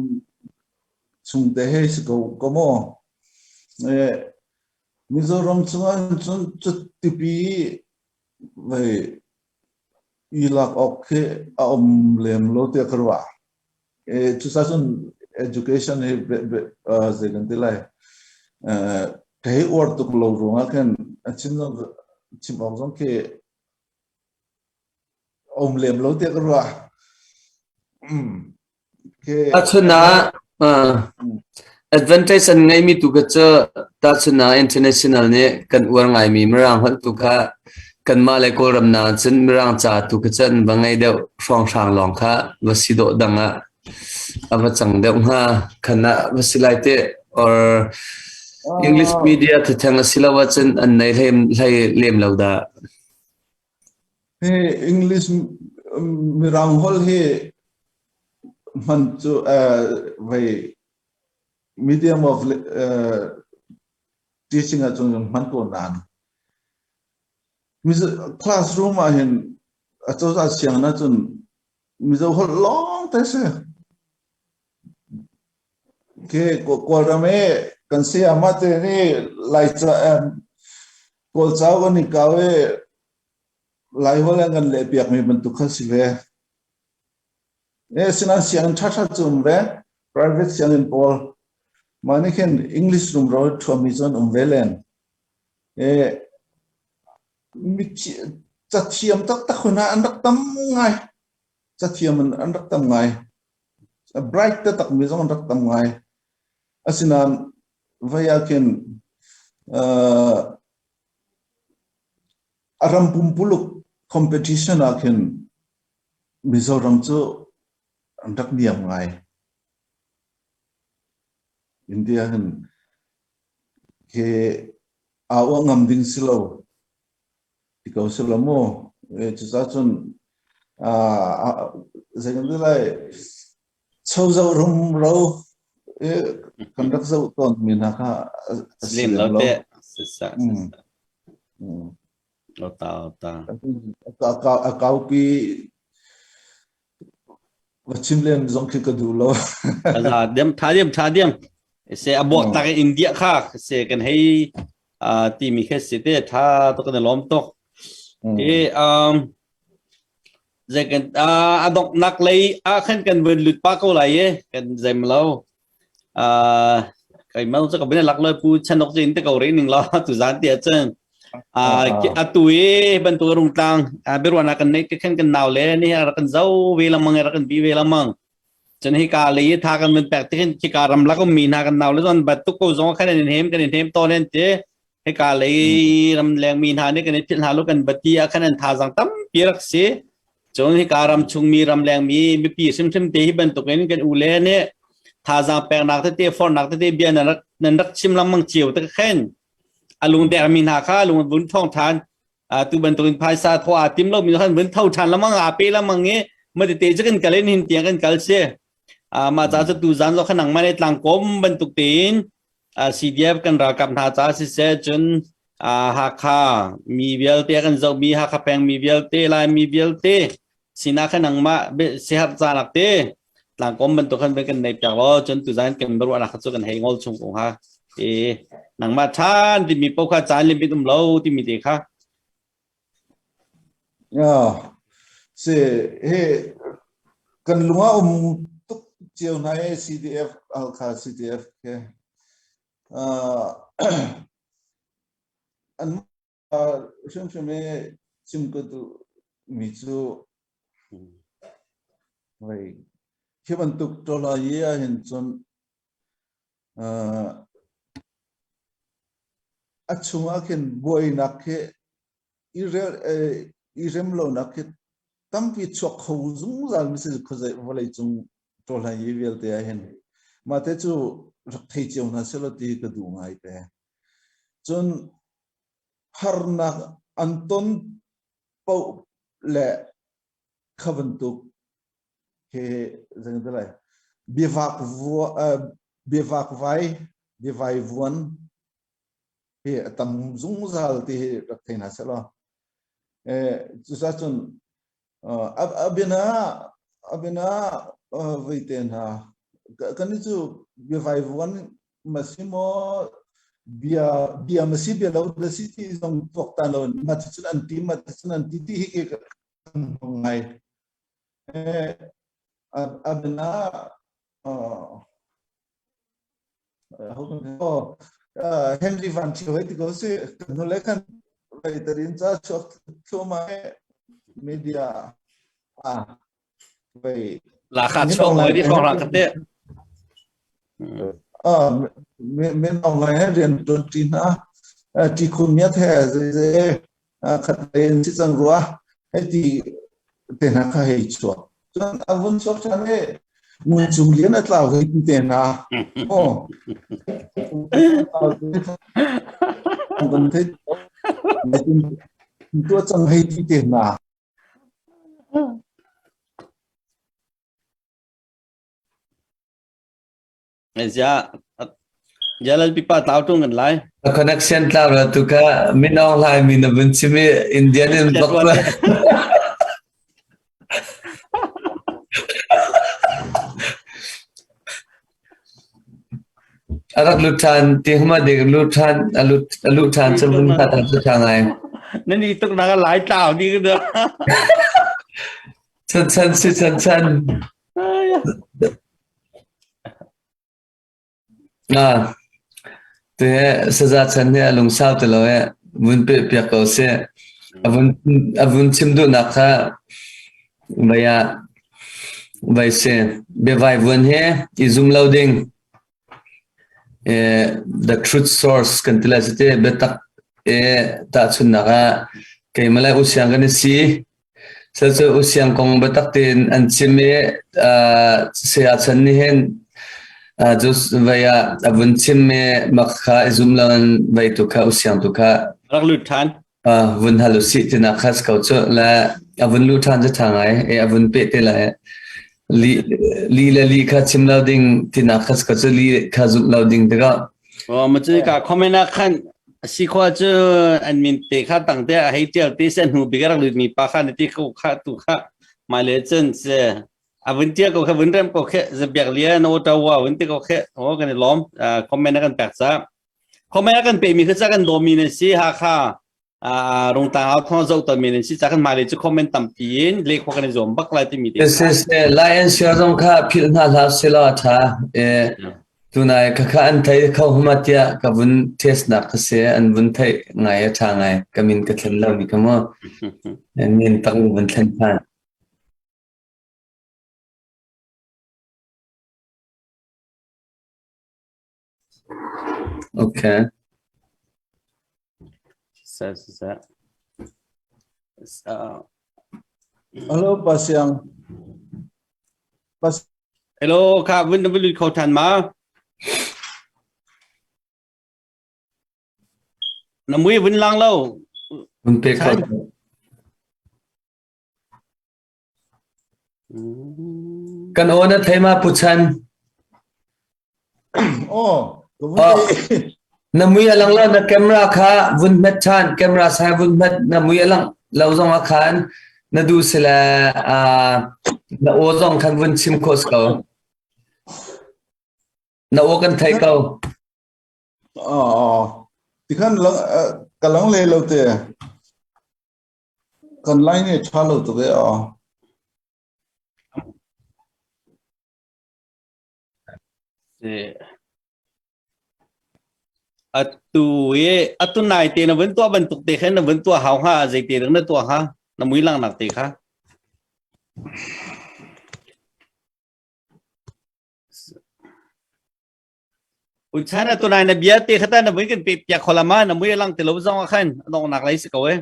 S4: chung te hei si ko ko maw. Mizoram chungah cun cutipi vei i lak awk khi a um lem lo tiah ka ruah. Cucaah cun education hi zei kan ti lai ka hei uar tuk lo ruangah khin a chim chim awk zong khi um lem lo tiah ka ruah.
S1: Tahchun ah advantage an ngeimi tu kha cu tahchun ah international nih kan uar ngaimi Mirang holh tu kha kanmah le Kawlram na cun Mirang ca tu kha cu an va ngei deuh hrawnghrang lawng kha va si dawh dang ah a va cang deuh hnga khan ah va si lai teh or English media thetheng a si lo ahcun an nei hlei lem lo dah.
S4: Hi English Mirang holh hi hman cu vei medium of teaching ahcun hman ko nain classroom ah hin acozah sianginn ahcun Mizo holh lawng te si. Khi Kawlram i kan sayama te nih Laica Kawlca kan i kau i Laiholh an kan lehpiakmi bantuk kha si ve. Asinain sianginn ṭhaṭha cu um ve. Private sianginn pawl. Mah nih khin English rumro ṭhuami cu an um ve len. Cathiam taktak hun ah an rak tam ngai. Cathiam an rak tam ngai. Bright taktak mi zong an rak tam ngai. Asinain vei ah khin a ram pumpuluk competition ah khin Mizoram cu an rak niam ngai. India hin khi aa uah ngam ding si lo ti ko si lo mu. Cucaah cun zei kan ti lai chozoh rumro kan rak zoh tawn mi hna kha a si
S3: lem
S4: lo.
S3: Lo te. Sisa sisa. Ota ota.
S4: A kaupi va chim len zong khi ka duh lo.
S3: Aza diam tha diam tha diam. Se a buak tak India kha se kan hei timi kha si te tha to kan lom tok. E zei kan a donghnak lei ah khan kan vun lut pa ko lai e kan zem lo kai mau chu ka bin lak loi pu chanok chin te ko re ning la tu zan ti cun atu i bantuk rung tlang biruana kan nei te khan kan nau le ni ra kan zo ve lamang ra kan bi ve lamang cun hi ka le tha kan mun pek te khin khi ka ram lak um mi hna kan nau le zon bat tuk ko zong khan in hem kan in hem to nen te hika lei ramleng mi hna nih kan i philh hna lo kan bati ah khan an thazaang tampi rak si. Cun hika ram chungmi ramleng mi mipi hrimhrim te hi bantukin kan u le nih thazaang peknak tete fornak tete bia nan rak nan rak chim lengmang cio te khen a lungdek mi hna kha lung vun thong than tu bantukin phaisa thaw aa tim lo mi khan vun tho than lamang aa pe lamang i matete cu kan kal in hin tiang kan kal si mah ca cu tu zan zo khan nangmah nih tlangkom bantuk tein CDF kan ralkap hna caah siseh cun Hakha mi vialte kan zohmi Hakha peng mi vialte Laimi vialte sinah khan nangmah siherh caanak te tlangkom bantuk khan kan nei piak law cun tuzan kan biaruahnak cu kan hei ngol chung ko ha e nangmah ṭhan timi paoh kha caan limit um lo timi te kha.
S4: Yeah. Si he kan lung ah um tuk cio hna i CDF Halkha CDF ke an hrimhrim i chim ka duh mi cu vei khi bantuk ṭawla yi ah hin cun a chung ah khin buainak khi i rem lonak khi tampi chuak kho zungzal mi si khuazei vawlei cung ṭawlhlan yi vialte ah hin mah te cu. rak thei cio hna selaw ti ka duh ngai te. Cun harnak an ton paoh le kha bantuk he zei lai biavak vua biavak vai biavai vuan hi a tam zungzal ti hi rak thei hna selaw cucaah cun a biana a biana vei te hna kan cu biavai vuan ma si maw bia bia ma si bia lo da si ti zong tuaktan lo ma ti cun an ti ma ti cun an ti ti hi kan ngai a biana Henry Van Thio hei ti ko si kan hnulei khan Reiterin ca chuak thluahmah i media ah vei
S3: La kha chuak ngoi di hrawng ra ka te.
S4: Ah min Aung Hlaing he rian tuan ṭi hna ṭi khun miat he zei zei khat in si cang rua hei ti te hna kha hei chuak cun a vun chuak ṭhan i ngun cung lian a tlau hei ti te hna oh kan thei tuah cang hei ti te hna.
S3: Zia Jalal pipa tlau tung kan lai.
S1: A connection tlau ra tu ka Min Aung Hlaing mi na vun chim i Indian in bak la. A rak lut ṭhan ti hma dik lut ṭhan a lut a luh ṭhan cu vun khat ah cu ṭha ngai.
S3: Nan i tuk nak lai tlau ni ka
S1: Chan chan si chan chan. Saza chan hi a lungsau ti lo i vun pehpiak ko seh. A vun chim duhnak kha vei ah vei si. Biavaivuan hi i zum lo ding. The truth source kan ti lai cu ti. Biatak i tahchunhnak ah keimah le U Siang kan i si. Cucu Usiang kong biatak tein an chim i saya chan nih hin vei ah a vun chim i mak kha i zum loin vei tu kha Usiang tu kha
S3: rak lut ṭhan.
S1: Vun hal usih tinak kha si ko cu le a vun luh ṭhan cu ṭha ngai i a vun peh te lai. Li li le li kha chim lo ding tinak kha si ko cu li kha zumh lo ding tikah.
S3: Oh, ma cu ka comment ah khan si khua cu an min te kha tang te a hei tial te se hnu bik rak lut mi pa kha na ti ko kha tu kha mai le cun se a vun tia ko kha vun rem ko khe zabiak lia no ta wa vun ti ko khe o kan i lom comment kan pek cha comment kan pe mi kha cha kan do mi ne si ha kha rungtang au thong zo ton mi ne si cha kan mai le chu comment tampi in le kho kan i zuam bak lai ti mi te
S1: Lion share zong kha philh hna hlah selaw a tha. Tunai khakha an thei kho hma tiah ka vun test nak ka si an vun theih ngai a ṭha ngai ka min ka thlen lo mi ka mu min tak vun thlen than. Okay.
S3: Sa sa.
S4: Hello, Pa Siang. Pa
S3: Hello, kha vun vun lut kho than ma? Na mui vun lang lo.
S1: Vun pe kho. Kan aw na thei ma Pu Chan?
S4: Oh,
S1: na mui a lang lo na camera kha vun hmet than camera sai vun hmet na mui a lang lo zong ah khan na du sila na aw zong khan vun chim kho ko na aw kan thei ko
S4: Oh, tikhan lang ka lang le lo te. Kan lai ne ṭha lo tuk e aw.
S3: Atu i atu nai te na vun tuah bantuk te khan na vun tuah hau hnga zei te dang na tuah hnga na mui langnak te kha. Uchan atu nai na bia te khata na mui kan pe piak kholama na mui lang te lo zong ah khan adong nak lai si ko e.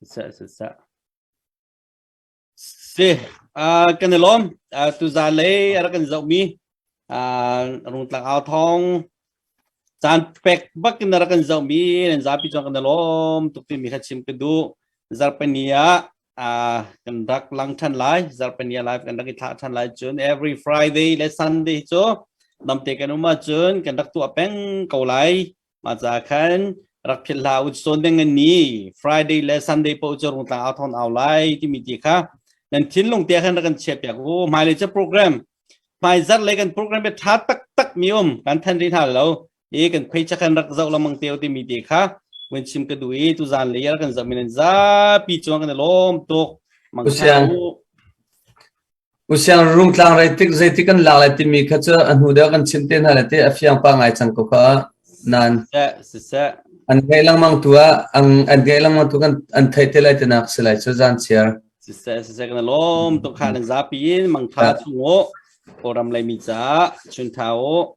S3: Siseh siseh. Si, kan i lawm. Tuzan lei a rak kan zohmi Rungtlang Au Thawng caan pek bak in a rak kan zohmi nan zapi cun kan i lawm tuk timi kha chim ka duh. Zarhpini ah kan rak lang ṭhan lai. Zarhpini ah live kan rak i thlah ṭhan lai cun every Friday le Sunday cu namte kan um ahcun kan rak tuah peng ko lai. Mah ca khan rak philh hlah u cawn ding an ni Friday le Sunday paoh cu rungtlang au thawn au lai timi ti kha nan thinlung te khan rak kan chiah piak u. Hmailei cu program hmaizarh le kan program bi tha taktak mi um kan than rih hna lo i kan phecha khan rak zoh lengmang te u timi ti kha vun chim ka duh i tuzan le kan zoh mi nan zapi chuang kan i lawm tuk mang u.
S1: Usiang rungtlang rei tik zeitik kan lak lai timi kha cu a hnu deuh kan chim te hna lai ti a fiang pa ngai cang ko kha nan
S3: siseh
S1: an ngeih lengmang tu ah an an ngeih lengmang tu kan an theih te lai tinak si lai cu zan chiar
S3: siseh siseh kan lawm tuk kha nan zapi in mangtha chung u Kawlram lei mi caah chun tha u.